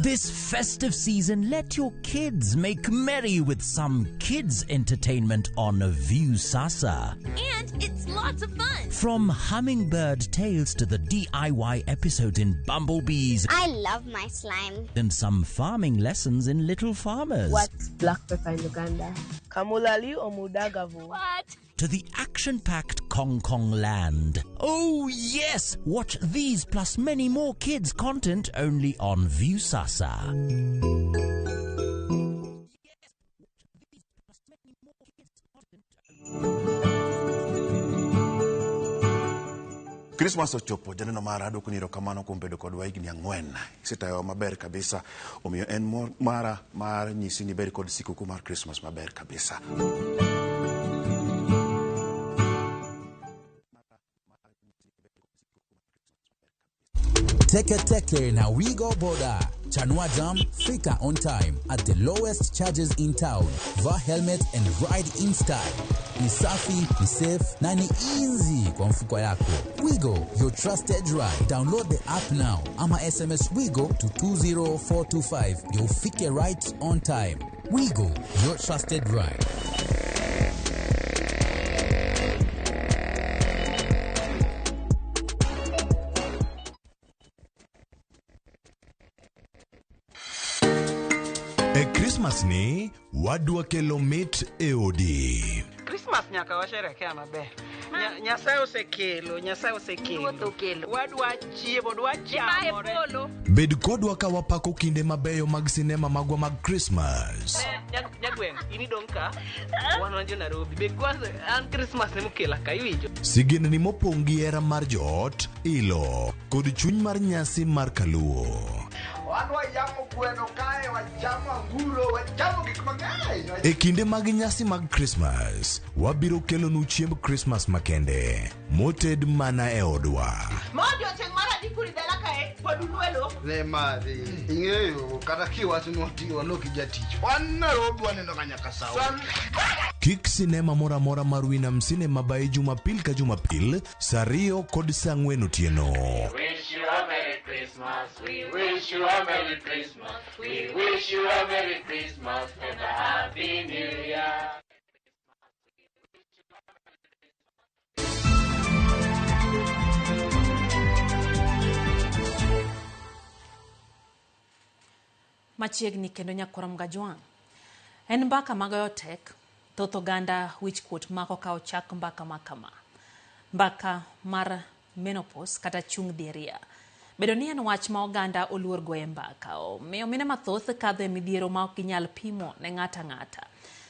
Speaker 3: This festive season, let your kids make merry with some kids entertainment on Viusasa.
Speaker 2: And it's lots of fun.
Speaker 3: From Hummingbird Tales to the DIY episodes in Bumblebees.
Speaker 4: I love my slime.
Speaker 3: And some farming lessons in Little Farmers.
Speaker 7: What's black pepper in Uganda? Kamulali or Mudagavu?
Speaker 2: What?
Speaker 3: To the action-packed Kong Kong Land. Oh yes! Watch these plus many more kids content only on Viusasa.
Speaker 10: Christmas ochopo, janeno mara adwoko ni erokamano kuom bedo kodwa higni 4. Isetayowa maber kabisa, omiyo en mor mara mar nyisi ni ibed kod sikuku mar Christmas maber kabisa.
Speaker 26: Teke Teke na Wigo Boda. Chanua Jam, fika on time at the lowest charges in town. Vaa helmet and ride in style. Ni safi, ni safe na ni easy kwa mfuko yako. Wigo, your trusted ride. Download the app now ama SMS Wigo to 20425. You'll ufike right on time. Wigo, your trusted ride.
Speaker 27: E Christmas ni wadwa kelo mit e odi.
Speaker 18: Christmas nyaka washerekea maber. Nyasaye osekelo, Nyasaye osekelo. Wadwa chiemo, dwa chamore.
Speaker 27: Bed kodwa ka wapako kinde mabeyo mag sinema magwa mag Christmas.
Speaker 18: Nyagweng', in idong' ka, wan wan jo Nairobi. Be kwanza an Christmas ne mokela ka iwinjo.
Speaker 27: Sigendni mopong' gi hera mar joot, ilo, kod chuny mar nyasi mar Kaluo.
Speaker 28: Wadwa yamo gweno kae, wachamo anguro, wachamo gik mang'eny.
Speaker 27: E kinde mag nyasi mag Christmas, wabiro kelonu chiemb Christmas makende, moted mana e odwa.
Speaker 29: Ma odiochieng' mar adi kuri dala kae, pod unwelo.
Speaker 28: Ne madhi, ing'eyo kata kiwacho ni wati waloki jatich. Wan Nairobi waneno ka nyaka sawa.
Speaker 27: Kik sinema moro amora mar Winam Cinema bae Jumapil ka Jumapil, saa 2 kod saa 4 otieno.
Speaker 30: Wish you a Merry Christmas. We wish you a Merry Christmas. We wish you a Merry Christmas and a Happy New Year.
Speaker 1: Machiegni kendo nyakwar Mgajwang'. En mbaka magoyo tek, thoth oganda wichkuot mako ka ochak mbaka ma kama. Mbaka mar menopause kata chung' dhi. Bedo ni en wach ma oganda oluor goye mbaka, omiyo mine mathoth kadho e midhiero ma ok ginyal pimo ne ng'ato ang'ata.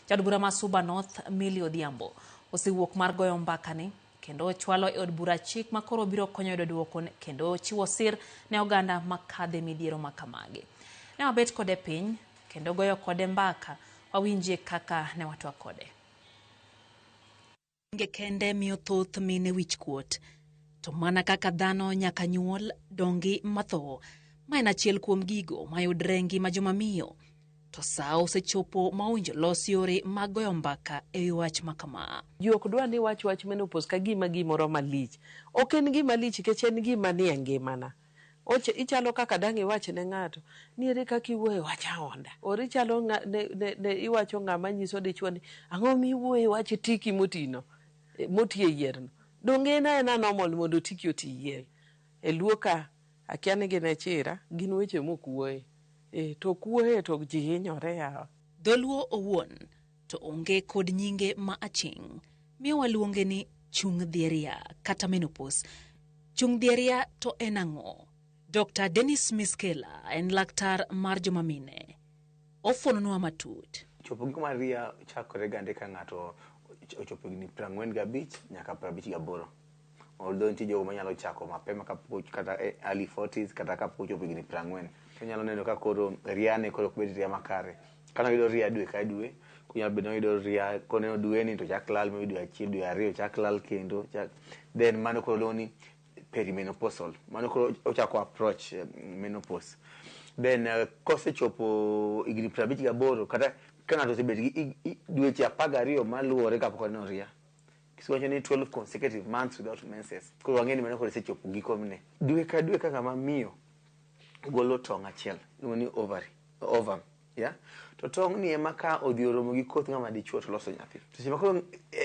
Speaker 1: Jaod bura ma Suba North, Millie Odhiambo, osewuok mar goyo mbakani kendo ochwalo e od bura chik ma koro biro konyo yudo duoko kendo chiwo sir ne oganda makadho e midhiero ma kamagi. Ne wabet kode piny kendo goyo kode mbaka, wawinjie kaka ne watwak kode. Onge kende miyo thoth mine wichkuot. To mana kaka dhano nyaka nyuol, dongi matho. Ma en achiel kuom gigo mayudre e ngima joma miyo. To sa osechopo ma owinjo los yore mag goyo mbaka e wi wach ma kama.
Speaker 31: Ji ok dwa ni wach wach menopause ka gima gimoro malich. Ok en gima lich nikech en gima nie ngimana. Ichalo kaka dang' iwach ne ng'ato ni ere kaka iwuoyo wach aonda. Or ichalo ne iwacho ng'ama nyiso dichuo ni ang'o miwuoye wach tiki motino, moti e yierno. Donge en aena normal mondo tiki oti yier. E luo ka akia ni gin e chira, gin weche mok wuoye. To kuoye to ji hinyore yawa.
Speaker 1: Dholuo owuon to onge kod nyinge ma aching', miyo waluonge ni chung dhieria kata menopause. Chung dhieria to en ang'o? Dr. Dennis Miskela en laktar mar joma mine. Ofuononwa matut.
Speaker 4: Chopo giko mar ria chakore gande ka ng'ato ochopo higni 45 nyaka 58. Although nitie jogo manyalo chako mapema kapok kata early 40s kata kapok ochopo higni 40. Onyalo neno ka koro ria ne koro ok bed ria makare. Kane oyudo ria dwe ka dwe, onyalo bedo ni oyudo ria koneno dwe ni to chak lal maybe dwe achiel, dwe ariyo chak lal kendo. Then mano koro luongo ni perimenopausal. Mano koro ochako approach menopause. Then kosechopo higni 58 kata ka ng'ato osebet gi dweche 12 maluwore kapok oneno ria. Kiwacho ni 12 consecutive months without menses. Koro wang'e ni mano koro osechopo gikone. Dwe ka dwe ka ng'ama miyo golo tong' achiel, iluongo ni ovary, ovum, yeah? To tong' ni ema ka odhi oromo gi koth ng'ama dichuo to loso nyathi. To seche ma koro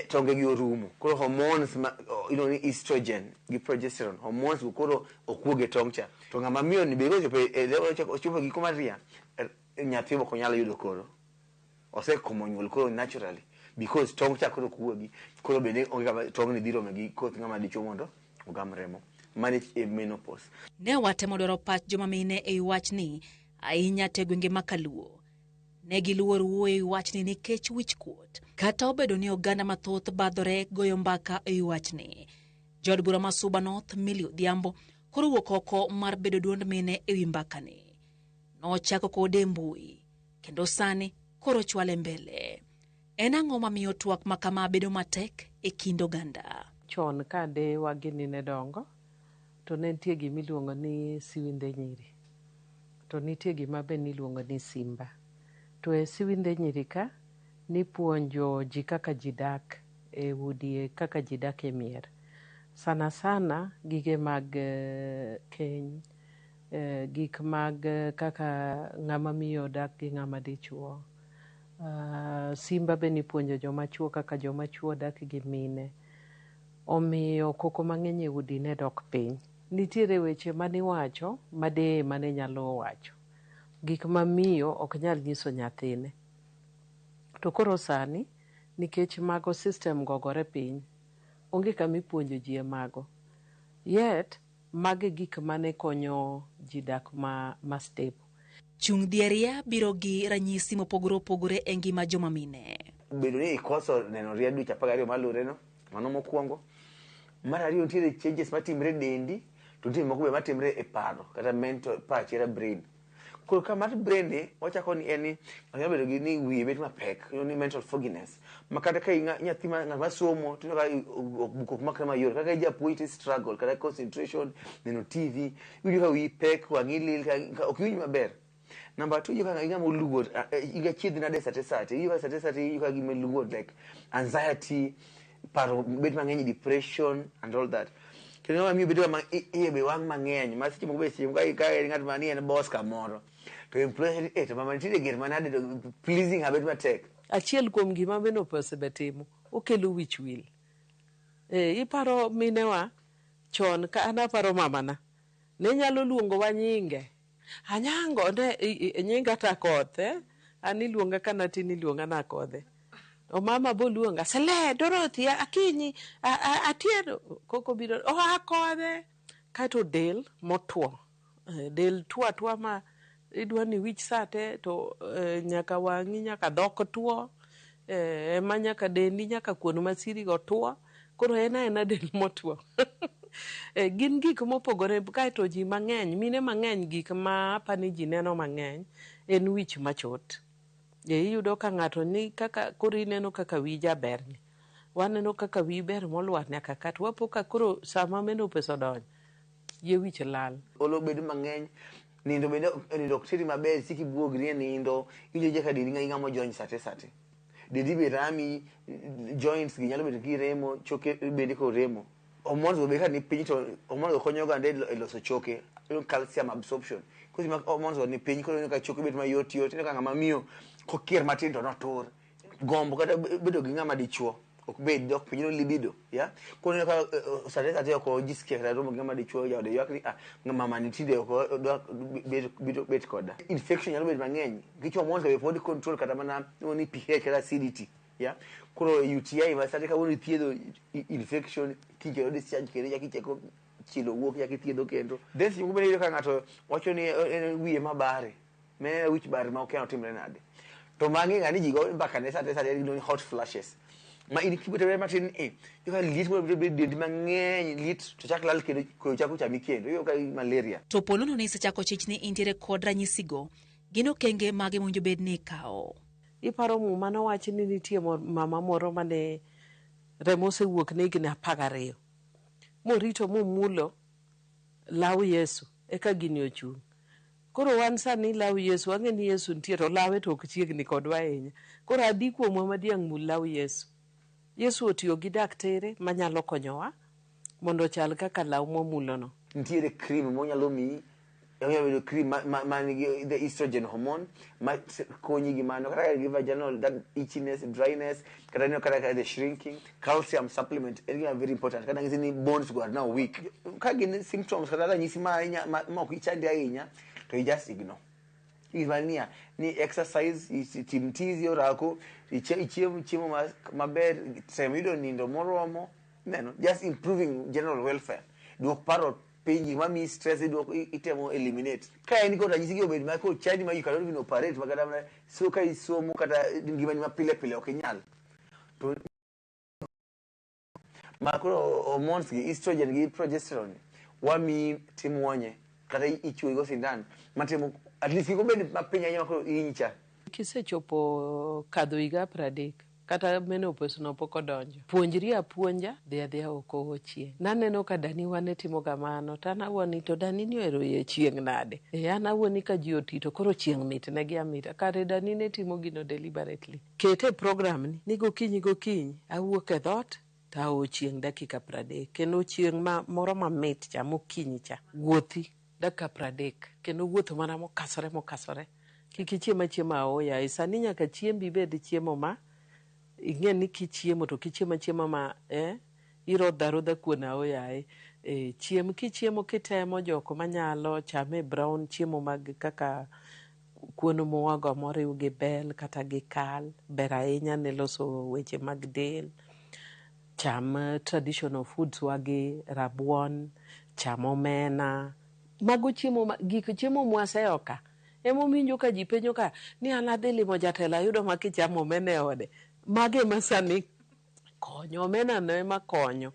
Speaker 4: tonge gi orumo, koro hormones ma iluongo ni estrogen gi progesterone, hormones go koro ok wuog e tong' cha. To ng'ama miyo ni be kochopo e level ochopo e giko mar ria, nyathi ok onyal yudo koro. Osekomo nyuol koro naturally because tong' cha koro ok wuogi, koro bende onge kama tong' ni dhi rome gi koth ng'ama dichuo mondo ogam remo. Mano e menopause.
Speaker 1: Ne watemo dwaro pach joma mine e wachni, ahinya to e gwenge ma Kaluo. Ne giluor wuoyo e wachni nikech wichkuot. Kata obedo ni oganda mathoth badhore goyo mbaka e wachni. Jaod bura ma Suba North, Millie Odhiambo, koro wuok oko mar bedo duond mine e wi mbakani. Nochako kode e mbui, kendo sani koro chwale mbele. En ang'o mamiyo twak ma kama bedo matek e kind oganda?
Speaker 31: Chon ka deyewa gini ne dongo, to ne nitie gima iluongo ni siwinde nyiri. To nitie gima be niluongo ni simba. To e siwinde nyiri ka, nipuonjo ji kaka ji dak e udi, kaka ji dak e mier. Sana sana gige mag keny, gik mag kaka ng'ama miyo dak gi ng'ama dichuo. Simba be nipuonjo joma chuo kaka joma chuo dak gi mine. Omiyo koko mang'eny e udi ne dok piny. Nitiere weche maniwacho ma deye mane nyalo wacho. Gik ma miyo ok nyal nyiso nyathine. To koro sani, nikech mago system go ogore piny, onge kama ipuonjo ji e mago. Yet, mago e gik mane konyo ji dak ma stable.
Speaker 1: Chung' dhieria biro gi ranyisi mopogore opogore e ngima joma mine.
Speaker 4: Bedo ni ikoso neno ria dweche 12 maluwore no, mano mokwongo. Mar ariyo nitiere changes matimre e dendi, to nitie moko be matimre e paro, kata mental pachi kata brain. Koro ka mar brain ni, wachako ni en ni, ng'ato nyalo bedo gi ni wiye bet mapek, iluongo ni mental fogginess. Ma kata ka nyathi ma ng'at masomo, to iyudo ka buk ok makre mayot. Kata ka ijapuonj to struggle, kata concentration, neno TV, iwinjo ka wiyi pek, wang'i lil, ok iwinj maber. Number 2, iwinjo ka ing'ama oluor, iga chiedh nade sate sate, iwinjo ka sate sate iwinjo ka gima iluor, like anxiety, paro bet mang'eny, depression and all that. Kendo ng'ama miyo bedo kama iye be wang' mang'eny, ma seche moko be seche moko ka en ng'at ma ni en boss kamoro, to employer ni, to mama nitiere gir manade to pleasing her bet matek.
Speaker 31: Achiel kuom gima menopause be timo, okelo wich wil. Iparo minewa chon ka an aparo mamana, ne nyalo luongowa nyinge. Anyango ne nyinga ta koth, An iluonga ka natin iluonga na kodhe. O mama bo luonga, Sele, Dorothy, Akinyi, Atieno, koko biro, o akodhe. Kaeto del motwo. Del tuo atua ma idwa ni wich sate to nyaka wang'i, nyaka dhok tuo, ema nyaka dendi, nyaka kuon masiri go tuo. Koro en aena del motwo. Gin gik mopogore, kaeto ji mang'eny, mine mang'eny gik ma apani ji neno mang'eny en wich machot. Iyudo ka ng'ato ni kaka koro ineno kaka wiyi jaber ni. Waneno kaka wiyi ber molwar nyaka ka to wapo ka koro sama menopause odonjo, yie wich lal.
Speaker 4: Olo bedo mang'eny, nindo bende nindo ok teri maber, sik ibuogri e nindo, iwinjo ka dendi ing'ama ojony sate sate. Dendi be rami, joints gi nyalo bedo gi remo, choke bende koro remo. Hormones go be ka ni piny to hormones go konyo oganda e loso choke, calcium absorption. Koro ma hormones go ni piny koro ineno ka choke bet mayot yot, ineno ka ng'ama miyo kokier matin to notur. Gombo kata bedo gi ng'ama dichuo ok bed dok piny, libido, yeah? Koro ineno ka sate sate ok ojisikia kata romo gi ng'ama dichuo, jaode ywak ni mama ni tinde ok odwa bet koda. Infection nyalo bedo mang'eny, nikech hormones go be pod control kata mana iluongo ni pH kata acidity. Yeah? Koro UTI ma sani kawuono ithiedho infection, kiny kendo discharge kendo ichako icheko chilo wuok ichako ithiedho kendo. Then seche moko bende iyudo ka ng'ato wacho ni en wiye mabare, ma en wich bar ma okia notimre nade. To mang'e ng'a ni ji go mbaka ne sate sate giluongo ni hot flashes. Ma in kibedo matin e, iyudo ka liet moro biro bedo e dendi mang'eny, liet to chak lal kendo koyo chako chami kendo, iyudo ka malaria.
Speaker 1: To po nono ni isechako chich ni intiere kod ranyisigo, gin okenge mage mowinjo bed ni ikawo?
Speaker 31: Iparo muma nowachi ni nitie mama moro mane remo osewuok ne higni 12 morito momulo law Yesu eka gini ochung'. Koro wan sani law Yesu wang'e ni Yesu nitie to lawe to ok chiegni kodwa ahinya. Koro adi kuomwa ma diang' mul law Yesu. Yesu otiyo gi daktere manyalo konyowa mondo ochal kaka law mwamulono.
Speaker 4: Nitiere cream monyalo miyi, onyalo bedo cream ma nigi the estrogen hormone ma konyi gi mano, kata ka gi vaginal that itchiness, dryness, kata ineno kata ka the shrinking, calcium supplement en gima very important, kata ng'isi ni bones go are now weak. Ka gin symptoms kata ranyisi ma ma ok ichandi ahinya, to you just ignore. Gima niya, ni exercise, tim tizi orako, ichiem chiemo maber, tem yudo nindo moromo, ineno, just improving general welfare. Duok paro piny, gik mamiyi stress iduok, itemo eliminate. Ka en kod ranyisi gi obed ma koro chandi ma you cannot even operate, ma kata mana so ka isomo kata ngimani ma pile pile ok inyal. To ma koro hormones gi estrogen gi progesterone wamiyi timuonye kata ichuoyi go sindan matemo at least kik obed mapiny ahinya ma koro hinyi cha.
Speaker 31: Kisechopo kadho higa 30 kata menopause no pok odonjo, puonjri apuonja, dhi adhiya oko go chieng'. Naneno ka daniwa ne timo kamano to an awuo ni to dani ni ohero ye chieng' nade? E an awuo ni ka ji oti to koro chieng' mit negi amita. Kare dani ne timo gino deliberately. Kete e program ni ni gokinyi gokinyi awuok e dhoot to ao chieng' dakika 30 kendo chieng' ma moro mamit cha mokinyi cha wuothi dakika 30 kendo wuotho mana mokasore mokasore. Kik ichiem achiema aoyaye. Sani nyaka chiembi bed chiemo ma ing'e ni kichiemo to kichiemo achiema ma irodho arodha kuon aoyaye. Chiem kichiemo kitemo jok manyalo chame brown chiemo mag kaka kuon muogo moriw gi bel kata gi kal ber ahinya ne loso weche mag del. Cham traditional foods wa gi rabuon, cham omena. Mago chiemo ma, gik chiemo mwaseyo ka. Emomiyo ka ji penjo ka ni an adhi limo jatelo ayudo ma kichamo omena e ode. Mago ema sani konyo, omena no ema konyo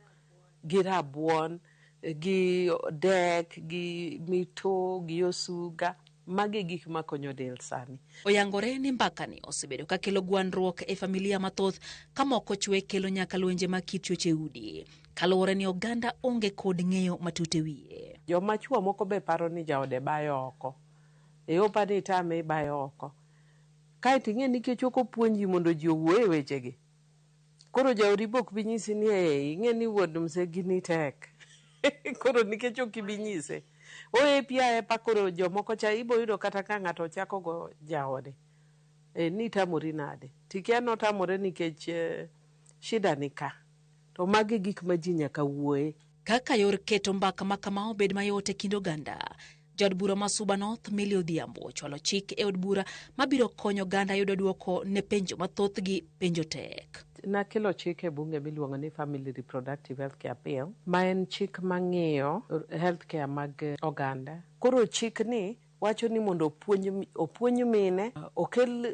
Speaker 31: gi rabuon, gi dek, gi mito, gi osuga. Mago e gik makonyo del sani.
Speaker 1: Oyangore ni mbakani osebedo ka kelo gwandruok e familia mathoth ka moko chwe kelo nyaka lwenje mag kit chuech e udi. Kaluwore ni oganda onge kod ng'eyo matut e wiye.
Speaker 31: Joma chuo moko be paro ni jaode bayo oko. E opa ni itame ibayo oko. Kaeto ing'e nikech ok opuonji mondo ji owuo e wechegi. Koro jaodi be ok bi nyisi ni ee, ing'e ni wuon mzee gini tek. Koro nikech ok ibi nyise. Oepi aepa koro jomoko cha ibo yudo kata ka ng'ato ochako go jaode. Ni itamori nade? Tikia notamore nikech shida ni ka. To magi gik ma ji nyaka wuoye.
Speaker 1: Kaka yor keto mbaka ma kama obed mayot e kind oganda, Jaod bura ma Suba North Millie Odhiambo ochwalo chik e od bura mabiro konyo oganda yudo duoko ne penjo mathothgi penjo tek.
Speaker 31: Nakelo chik e bunge miluongo ni Family Reproductive Healthcare Bill, ma en chik mang'iyo healthcare mag oganda. Koro chik ni wacho ni mondo opuonj mine, okel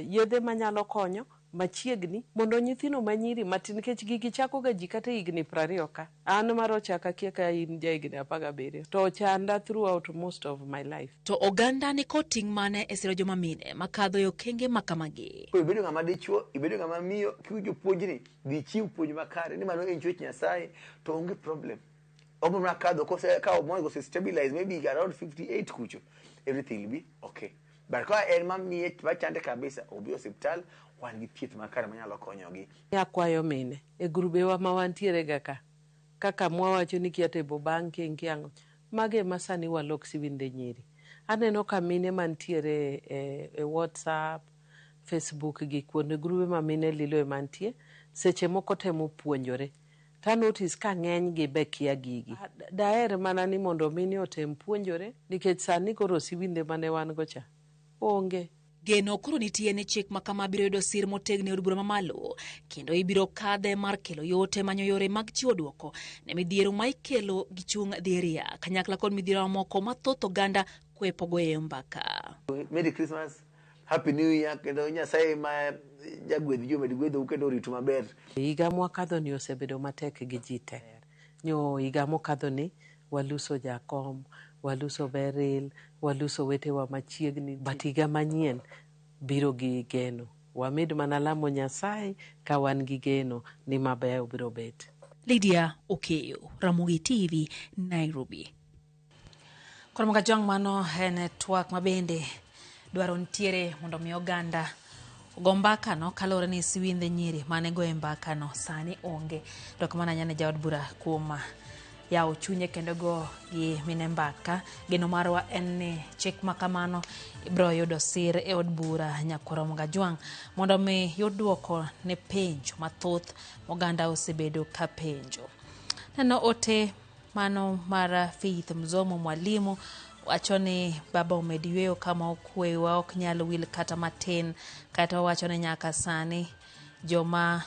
Speaker 31: yedhe manyalo konyo machiegni mondo nyithindo manyiri matin, nikech gigi chako ga ji kata higni 20 ka. An mar ochaka kia ka in ja higni 17 to ochanda throughout most of my life.
Speaker 1: To oganda ni kod ting' mane e siro joma mine makadho e okenge ma kamagi?
Speaker 4: Koro ibedo ng'ama dichuo, ibedo ng'ama miyo, kiwinjo puonjni, dhi ichiw puonj makare ni mano en chwech Nyasaye to onge problem. Obiro mana kadho kose ka hormones ose stabilize maybe around 58 kucho, everything will be okay. But ka en mamiye machande kabisa, obi osiptal, wan gi thieth makare manyalo konyogi.
Speaker 31: Akwayo mine e grubewa ma wantiere ga ka, kaka mwawacho ni kia table banking, kia ang'o, mago ema sani walok siwinde nyiri. Aneno ka mine mantiere e WhatsApp, Facebook gi kuonde grube ma mine lilo ema nitie, seche moko temo puonjore. To notice ka ng'eny gi be kia gigi. Daher mana ni mondo mine otem puonjore, nikech sani koro siwinde mane wan go cha onge.
Speaker 1: Geno koro nitie ni chik ma kama biro yudo sir motegno e od bura mamalo kendo ibiro kadhe mar kelo yot e manyo yore mag chiwo duoko ne midhiero ma ikelo gi chung' dheria kanyakla kod midhiero mamoko ma thoth oganda kwepo goye mbaka.
Speaker 4: Merry Christmas, Happy New Year kendo Nyasaye ma jagwedh ji omed gwedhou kendo oritu maber.
Speaker 31: Higa mwakadhoni osebedo matek gi ji te. Nyo higa mokadhoni waluso jakom, waluso Beryl, waluso wetewa machiegni. But higa manyien biro gi geno. Wamed mana lamo Nyasaye ka wan gi geno ni mabeyo biro bet.
Speaker 1: Lydia Okeyo, Ramogi TV, Nairobi. Koro Mokajwang' mano en twak mabende dwaro nitiere mondo mi oganda ogo mbaka no kaluwore ni siwindhe nyiri mane goye mbaka no sani onge. Erokamano ahinya ne jaod bura kuom yawo chunye kendo go gi mine mbaka. Geno marwa en ni chik ma kamano ibiro yudo sir e od bura Nyakwar Mokajwang' mondo mi yud duoko ne penjo mathoth moganda osebedo ka penjo. Neno ote mano mar Faith Mzomo mwalimu wacho ni baba omed yweyo kama okwe wa ok nyal wil kata matin kata wacho ni nyaka sani joma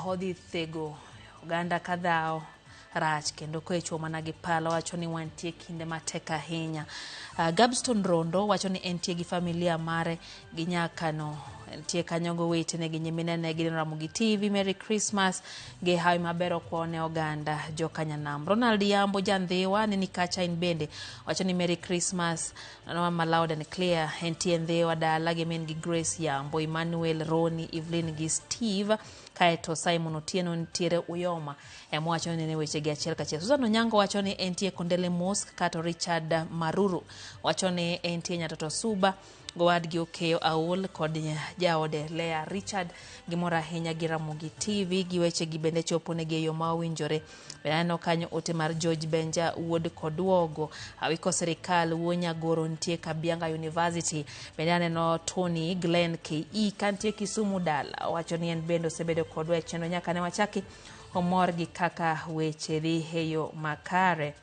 Speaker 1: odhi thego oganda kadhawo rach kendo koechwo mana gi pala wacho ni wantie kinde matek ahinya. Gabston Rondo wacho ni entie gi familia mare gi nyakano entie kanyo go wetene gi nyiminene gineno Ramogi TV. Merry Christmas gi hawi maber okwawo ne oganda jokanyanam. Ronald Yambo Jandhiwa nini kacha in bende wacho ni Merry Christmas mama loud and clear entie Ndhiwa dala gi min gi Grace Yambo, Emmanuel Roni, Evelyn gi Steve kaeto Simon Otieno nitiere Uyoma ema wacho ni ne weche gi achiel kachiel. Susan Onyango wacho ni entie Kondele Mosque kato Richard Maruru wacho ni entie Nyatoto Suba gowadgi Okeyo Aol kod jaode Lea Richard gimor ahinya gi Ramogi TV gi weche gi bende chopo negi e yo ma owinjore. Bende aneno kanyo ote mar George Benja wuod Koduogo awiko sirikal wuo Nyagoro nitie Kabianga University. Bende aneno Tony Glenn KE kantie Kisumu dala wacho ni en bende osebedo kodwa e chenro nyaka ne wachaki omor gi kaka weche dhi e yo makare.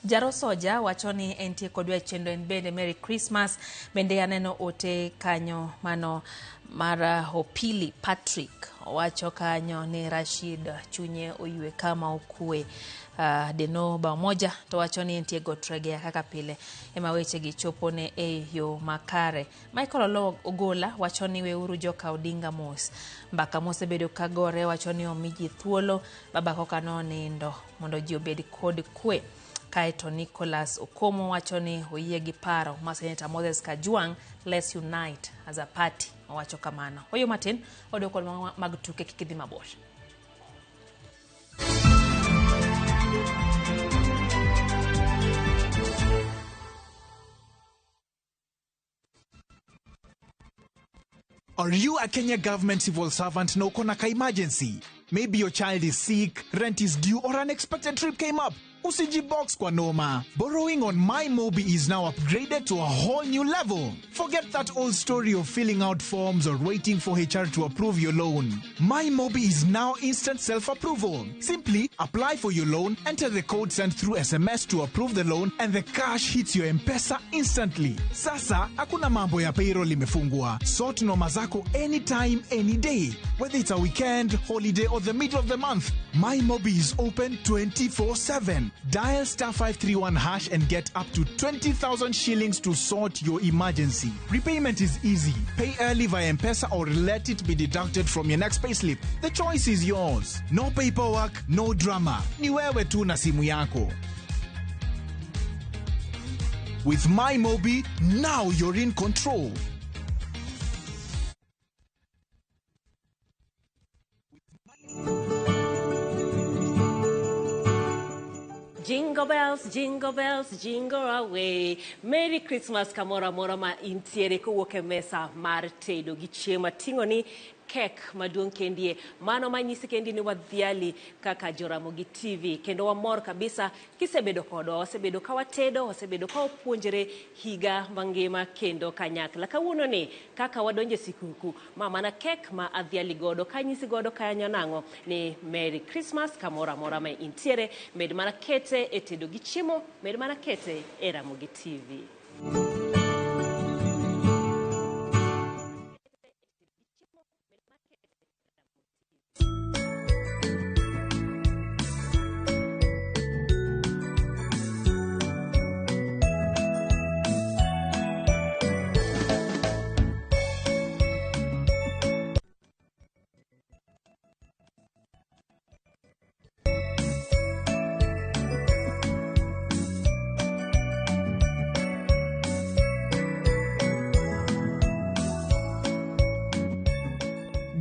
Speaker 1: Jaro Soja wacho ni entie kodwa e chenro en bende Merry Christmas. Bende aneno ote kanyo mano mar Opili Patrick owacho kanyo ni Rashid chunye oywe kama okwe. Deno bao moja to wacho ni entie Gotregea kaka pile ema weche gi chopo ne e yo makare. Michael Olo Ogola wacho ni weuru joka Odinga mos. Mbaka mosebedo kagore wacho ni omi ji thuolo baba koka nonindo mondo ji obed kod kwe. Kaeto Nicholas Okomo wacho ni oyie gi paro ma Senator Moses Kajwang' let's unite as a party owacho kamano. Oyo matin odok mag tuke kik idhi mabor.
Speaker 6: Are you a Kenya government civil servant na uko na ka emergency? Maybe your child is sick, rent is due, or unexpected trip came up. Usijibox kwa noma. Borrowing on MyMobi is now upgraded to a whole new level. Forget that old story of filling out forms or waiting for HR to approve your loan. MyMobi is now instant self-approval. Simply apply for your loan, enter the code sent through SMS to approve the loan, and the cash hits your M-Pesa instantly. Sasa, hakuna mambo ya payroll imefungwa. Sort noma zako anytime, any day. Whether it's a weekend, holiday, or the middle of the month, MyMobi is open 24/7. Dial star 531 hash and get up to 20,000 shillings to sort your emergency. Repayment is easy. Pay early via M-Pesa or let it be deducted from your next payslip. The choice is yours. No paperwork, no drama. Ni wewe tu na simu yako. With MyMobi, now you're in control.
Speaker 8: Jingle bells, jingle bells, jingle away. Merry Christmas kamoro amora ma intiere kowuok e mesa mar tedo gi chiemo. Ating'o ni kek maduong' kendie. Mano manyisi kendi ni wadhiali kaka Joramogi TV. Kendo wamor kabisa kisebedo kodwa. Wasebedo ka watedo, wasebedo ka wapuonjre higa mangima kendo kanyakla. Kawuono ni kaka wadonje sikuku, ma mana kek ma adhiali godo, kanyisi godo kanyo nang'o ni Merry Christmas kamoro amora ma intiere. Med mana kete e tedo gi chiemo, med mana kete e Ramogi TV.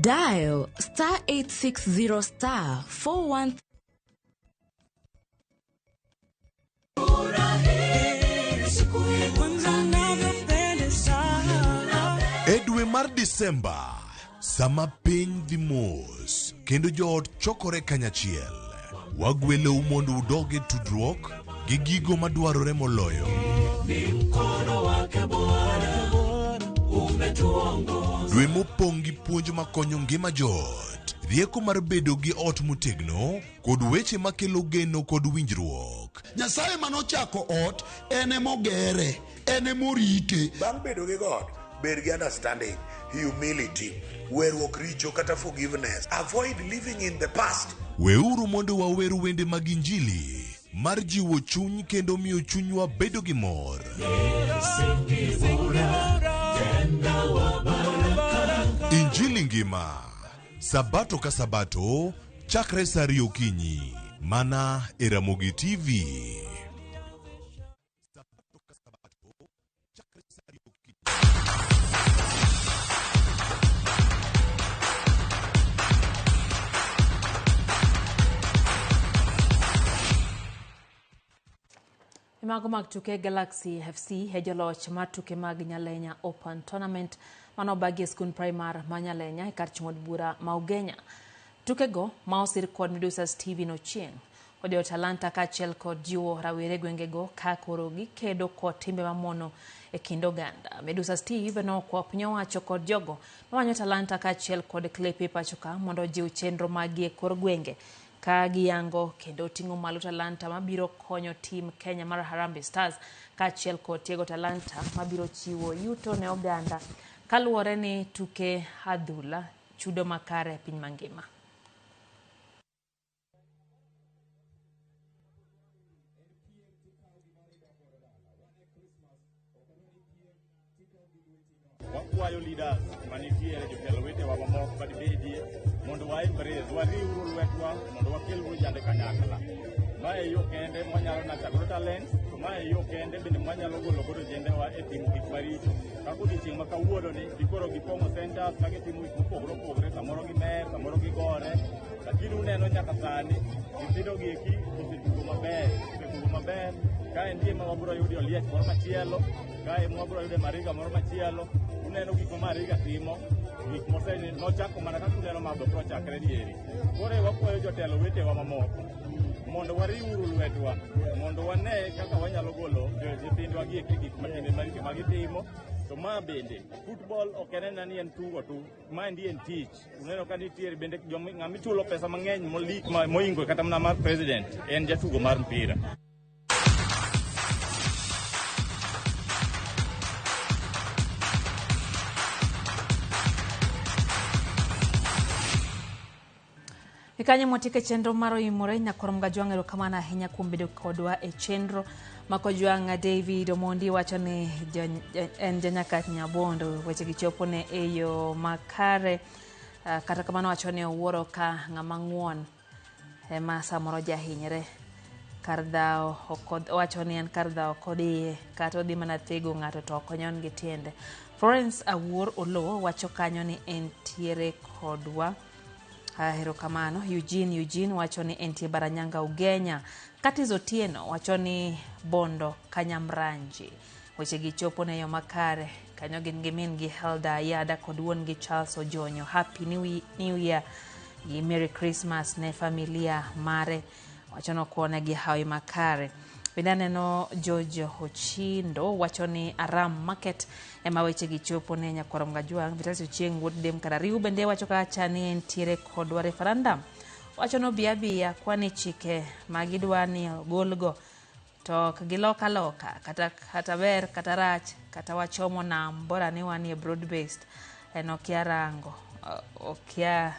Speaker 5: Dial star 860 star 41
Speaker 27: E dwe mar Disemba, sama piny dhi mos kendo joot chokore kanyachiel, wagwelou mondo udog e tudruok gi gigo madwarore moloyo. Dwe mopong' gi puonj makonyo ngima joot, rieko mar bedo gi ot motegno, kod weche makelo geno kod winjruok.
Speaker 28: Nyasaye manochako ot en emogere, en emorite.
Speaker 10: Bang' bedo gi God, bed gi understanding, humility, weruok richo kata forgiveness. Avoid living in the past.
Speaker 27: Weuru mondo wawer wende mag Injili mar jiwo chuny kendo miyo chunywa bedo gi mor. Injili ngima, Sabato ka Sabato, chakre sa ariyo okinyi, mana e Ramogi TV.
Speaker 1: E mago mag tuke Galaxy FC e joloch mar tuke mag Nyalenya Open Tournament manobagi e skund primar ma Nyalenya e kar chung' od bura ma Ugenya. Tukego ma osir kod Medusas TV nochieng' odiyo talanta kaachiel kod jiwo rawere gwengego ka koro gikedo kod timbe mamono e kind oganda. Medusa Steve nokwa piny owacho kod jogo mamanyo talanta kaachiel kod klepe pacho ka mondo ojiw chenro maggi e kor gwenge ka giyango kendo ting'o malo talanta mabiro konyo tim Kenya mar Harambee Stars kaachiel kod tiego talanta mabiro chiwo yuto ne oganda kaluwore ni tuke adhula chudo makare e piny mangima.
Speaker 9: Wakwayo leaders manitiere jotelo wetewa mamoko madibedie mondo wa embrace, wariwuru lwetwa mondo wakel ojande kanyakla. Mae e yo kende mwanyalo nacha godo talents, to mae e yo kende bende mwanyalo golo godo ojendewa e timo gik maricho. Kaka odiochieng' ma kawuono ni, dikoro gipong'o centers ka gitimo gik mopogore opogore, samoro gimer, samoro gigore, lakini uneno nyaka sani nyithindo gi eki osetugo maber, osetugo maber. Kae nitie ma wabiro yudo Oliech moro machielo, kae mwabiro yude Mariga moro machielo. Uneno gik ma Mariga timo, gik mose nochako mana kaka uneno ma be ochakre diere. Koro wakwayo jotelo wetewa mamoko mondo wariwuru lwetwa mondo wane kaka wanyalo golo nyithindwa gi e gik matimbe maricho ma gitimo. To ma bende football ok en anena ni en tugo tu, maendi en tich. Uneno ka nitiere bende ng'ama ichulo pesa mang'eny mohingo kata mana mar president en jatugo mar mpira.
Speaker 1: Kanyo mwatieke chenro mar Oimore. Nyakwar Mgajwang', erokamano ahinya kuom bedo kodwa e chenro. Makojwang' David Omondi wacho ni en janyakach Nyabondo, weche gi chopo ne e yo makare. Kata kamano wacho ni owuoro ka ng'ama ng'uon ema samoro jahinyre kar dhawo, owacho ni en kar dhawo ok odhiye, kata odhi mana thego ng'ato to ok onyon gi tiende. Florence Awuor Oloo wacho kanyo ni entiere kodwa. Erokamano. Eugene wacho ni entie Baranyanga Ugenya. Katis Otieno wacho ni Bondo Kanyamranji. Weche gi chopo ne yo makare. Kanyo gin gi min gi Helda Ayada kod wuon gi Charles Ojonyo. Happy New Year gi Merry Christmas ne familia mare. Wacho nokuone gi hawi makare. Bende aneno George Ochindo wacho ni Aram Market ema weche gi chopo ne Nyakwar Mgajwang'. Vitalis Ochieng' wuod Dem Karariu bende wacho kacha ni entiere kodwa referendum. Wacho no bi abiya kwani chike magidwa ni ogolgo to ok giloka loka kata ber kata rach kata wachomo nam bora ni wanie broad based en okia rango okia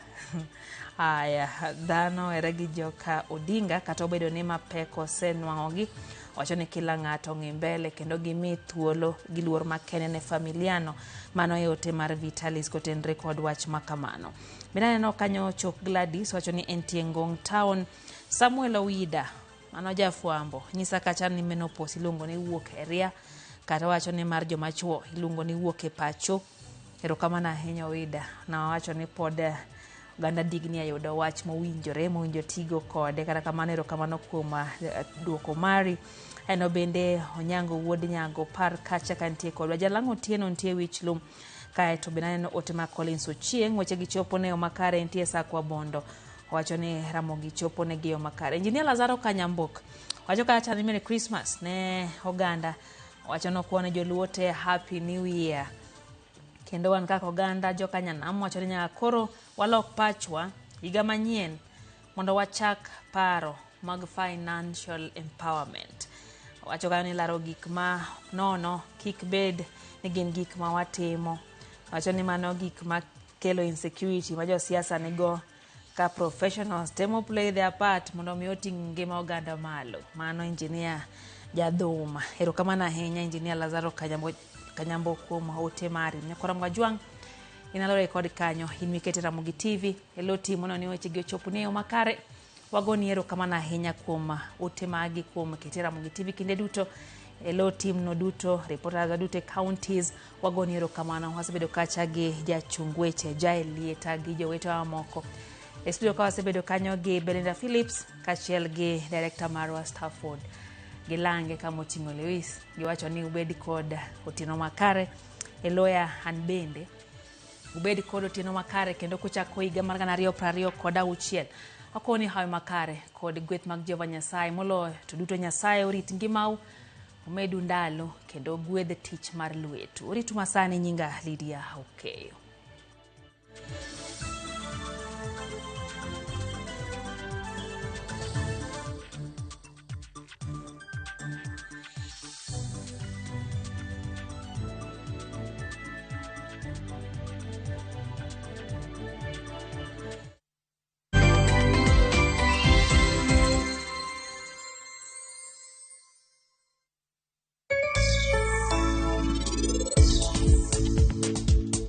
Speaker 1: aya dhano ere gi joka Odinga kata obedo ni mapek osenwang'ogi. Wacho ni kila ng'ato ng'i mbele kendo gimi thuolo gi luor makende ne familiano. Mano e ote mar Vitalis kotenre kod wach makamano. Bende aneno kanyo Chok Gladys wacho ni entie Ngong Town. Samuel Owida mano jafwambo nyisa kacha ni menopause iluongo ni wuok e ria, kata wacho ni mar joma chuo iluongo ni wuok e pacho. Erokamano ahinya Owida. Nawacho ni pod oganda digni ayudo wach mowinjore mowinjo tigo kode. Kata kamano erokamano kuom duoko mari. Eno bende Onyango wuod Nyago par kacha ka nitie kodwa. Jalang'o Otieno nitie wich lum. Kaeto bende aneno ote mar Collins Ochieng' weche gi chopo ne yo makare nitie Sakwa Bondo. Owacho ni Ramogi chopo ne gi yo makare. Engineer Lazaro Kanyambok wacho kacha ni Merry Christmas ne oganda. Owacho ni okwane joluo te Happy New Year. Kendo wan kaka oganda jokanyanam wacho ni nyaka koro walok pachwa higa manyien mondo wachak paro mag financial empowerment. Wacho kanyo ni laro gik ma nono kik bed ni gin gik ma watimo. Wacho ni mano gik ma kelo insecurity ma josiasa nigo ka professionals temo play their part mondo mi oting' ngima oganda malo. Mano engineer Jadhuma. Erokamano ahinya engineer Lazaro Kanyambo, Kanyambo kuom ote mari. Nyakwara Mwajwang' in alore kod kanyo in mikete Ramogi TV e lo timo ni wechegi ochopni e yo makare. Wagoni erokamano ahinya kuom ote magi kuom kete Ramogi TV kinde duto e lo timno duto, reporters duto e counties wagoni erokamano. Wasebedo kacha gi jachung weche Jael Lieta gi jowetewa mamoko. E studio ka wasebedo kanyo gi Belinda Phillips kaachiel gi director marwa Stafford Gilange kamoting'o Lewis giwacho ni ubed kod otieno makare e loya an bende ubed kod otieno makare kendo kuchako higa mar 2026 akoni hawi makare kod gweth mag Jehova Nyasaye moloyo to duto Nyasaye orit ngimau omedu ndalo kendo gwedh tich mar lwetu. Oritu masani nyinga Lydia Okeyo.